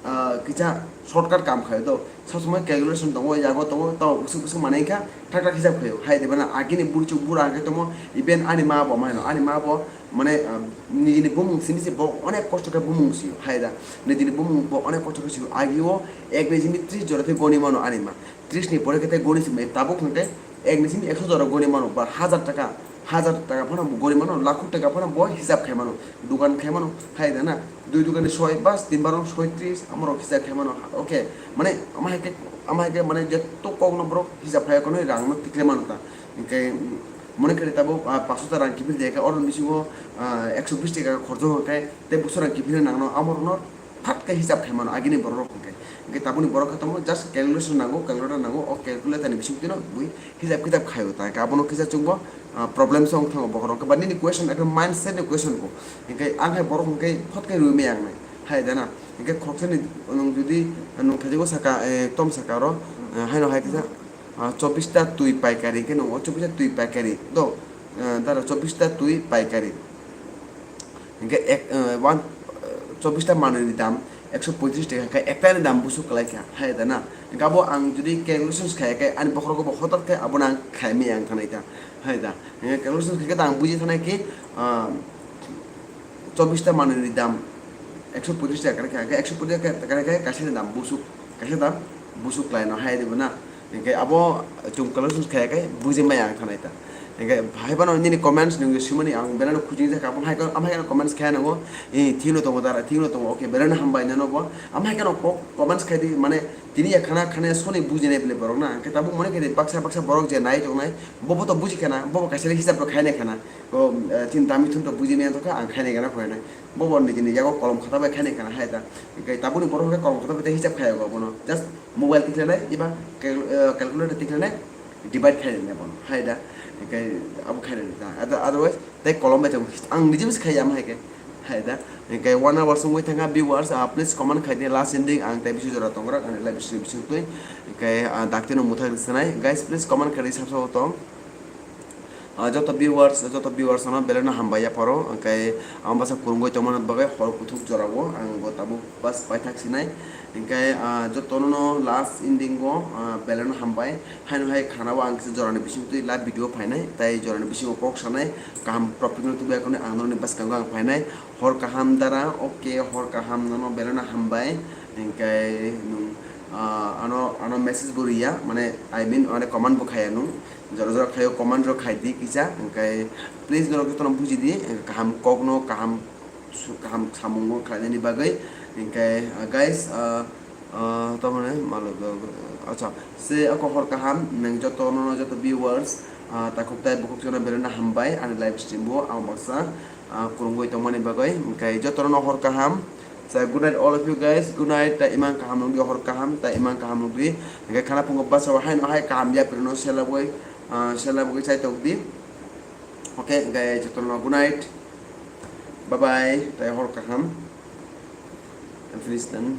ah, kisa shortcut kam khai do. Sob somoi calculation tongo, yago tongo, tamo bwswk bwswk manai kha, thak thak hisab khaio. Hai de bana agini burchuk bura hwnkhe tamo, even ani ma bo mano, ani ma bo mane, ah, nijini bumung simi se bo onek kosto khe bumung sio, hai da. Nijini bumung bo onek kosto khe sio. Agio ek nijini tris jora khe goni mano ani ma. Tris ni pore khe tei goni simi tabuk hwnkhe ek nijini ekso jora goni mano, ba hajar taka, hajar taka phano bo goni mano, lakhuk taka phano bo hisab khai mano, dukan khai mano, hai da na, dui dukan ni soi bas, tin barong soi tris, amorok hisab khai mano, okay, mane ama hai khe, ama hai khe mane jeto kok no borok hisab khai kono rang no tikle mano ta, hinkhe mone khe tabuk, ah, paso ta rang kiphil de khe oro bisingo, ah, ekso bis taka khorjo hwnkhe tei buso rang kiphil nang no amorok no phat khe hisab khai mano agini borok rok hwnkhe. Hwnkhe tabukni borok khe tamo just calculation nango, calculator nango, o calculator ni bising tino bui hisab kitab khaio ta. Hwnkhe abono kisa chwngbo, ah, problem se wng thango bokhorok. Hwnkhe ba nini question ekdom mindset ni question bo. Hwnkhe ang hai borok hwnkhe phot khe rwi maya wngnai. Hai da na. Hwnkhe khoroksa ni nwng jodi nwng thaijago saka, eh, tom saka oro, eh, haino hai kisa, ah, chobbish ta twi paikari hwnkhe nwng o chobbish ta twi paikari do, eh, dara chobbish ta twi paikari. Hingke ek, eh, one, eh, chobbish ta manwi ni dam ekso poitris taka khe ekta ni dam busu kwlai kha, hai da na? Hingke abo ang jodi calculations khai khe ani bokhorok bo hotot khe abono ang khai maya ang thanai ta, hai da? Hingke calculations khai khe ta ang buji thanai ki, ah, chobbish ta manwi ni dam ekso poitris taka khe, hingke ekso poitris taka khe kaisa ni dam busu, kaisa dam busu kwlai no, hai da bo na? Hingke abo chwng calculations khai khe buji maya ang thanai ta. Hingke hai phano nini comments nung sumani ang belai no khujing jakha, abo hai khe, amo hai khe comments khe nango, eh, thik no tongo dara, thik no tongo, okay, belai no hambai nano bo. Amo hai khe no kok comments khai di, mane tini ya khana khana soni bujinai bele borok na, hingke tabuk mone khe di baksa baksa borok je nai tongnai, bo bo to buji khana, bo bo kaisa hisab to khainai khana, o, eh, tin dami thun to bujinai to kha, ang khainai gana khainai, bo bo nini yago kolom khata bai khainai khana hai da, hingke tabuk ni borok hingke kolom khata bai tei hisab khai go bono, just mobile tikhlai nai, eba cal-, eh, calculator tikhlai nai, divide khai rwna bono, hai da, hingke abo khai rwna ta, other-, otherwise, tei kolom bai tongo, ang nijebo se khai ya, amo hai khe, hai da, hingke one hour songwi thangkha viewers, ah, please comment khai di, last ending ang tei bisi jora tongra, ani live stream bising twi, hingke, ah, dakti no muthak rwsanai, guys, please comment khai di, sabsabo tong. Ah, joto viewers, joto viewers ano belai no hambai ya phoro, hingke ang basa kurungwi tongmani bagwi hor kuthuk jorao ang bo tabuk bas paithak sinai, hingke, ah, jotono no last ending o, ah, belai no hambai. Haino hai khana o ang kisa jorani bising twi live video phainai, tei jorani bisingo kok sanai, kaham topic no tubui akhorni ang norokni bwskango ang phainai. Hor kaham dara, okay, hor kaham nono belai no hambai. Hingke nwng, ah, ano, ano message bo riya, mane, I mean, mane comment bo khaiya nwng. Jora jora khaio comment rok khai di kisa, hingke please norok jotono buji di, kaham kok no, kaham su-, kaham samung o khlainani bagwi. Hingke, ah, guys, ah, ah, tamone malo, acha, se ako hor kaham, nang joto no, joto viewers, ah, takhuk tai bukhuk jono belai no hambai ani live stream o, ang baksa, ah, kurungwi tongmani bagwi. Hingke joto no hor kaham. So, good night all of you guys, good night, ta imang kaham nungdi hor kaham, ta imang kaham nungdi. Hingke khana phungo basa o hai no hai kaham ya pirno selabwi, ah, selabwi chai tokdi. Okay, hingke joto no good night. Bye bye, tei hor kaham. I'm finished then.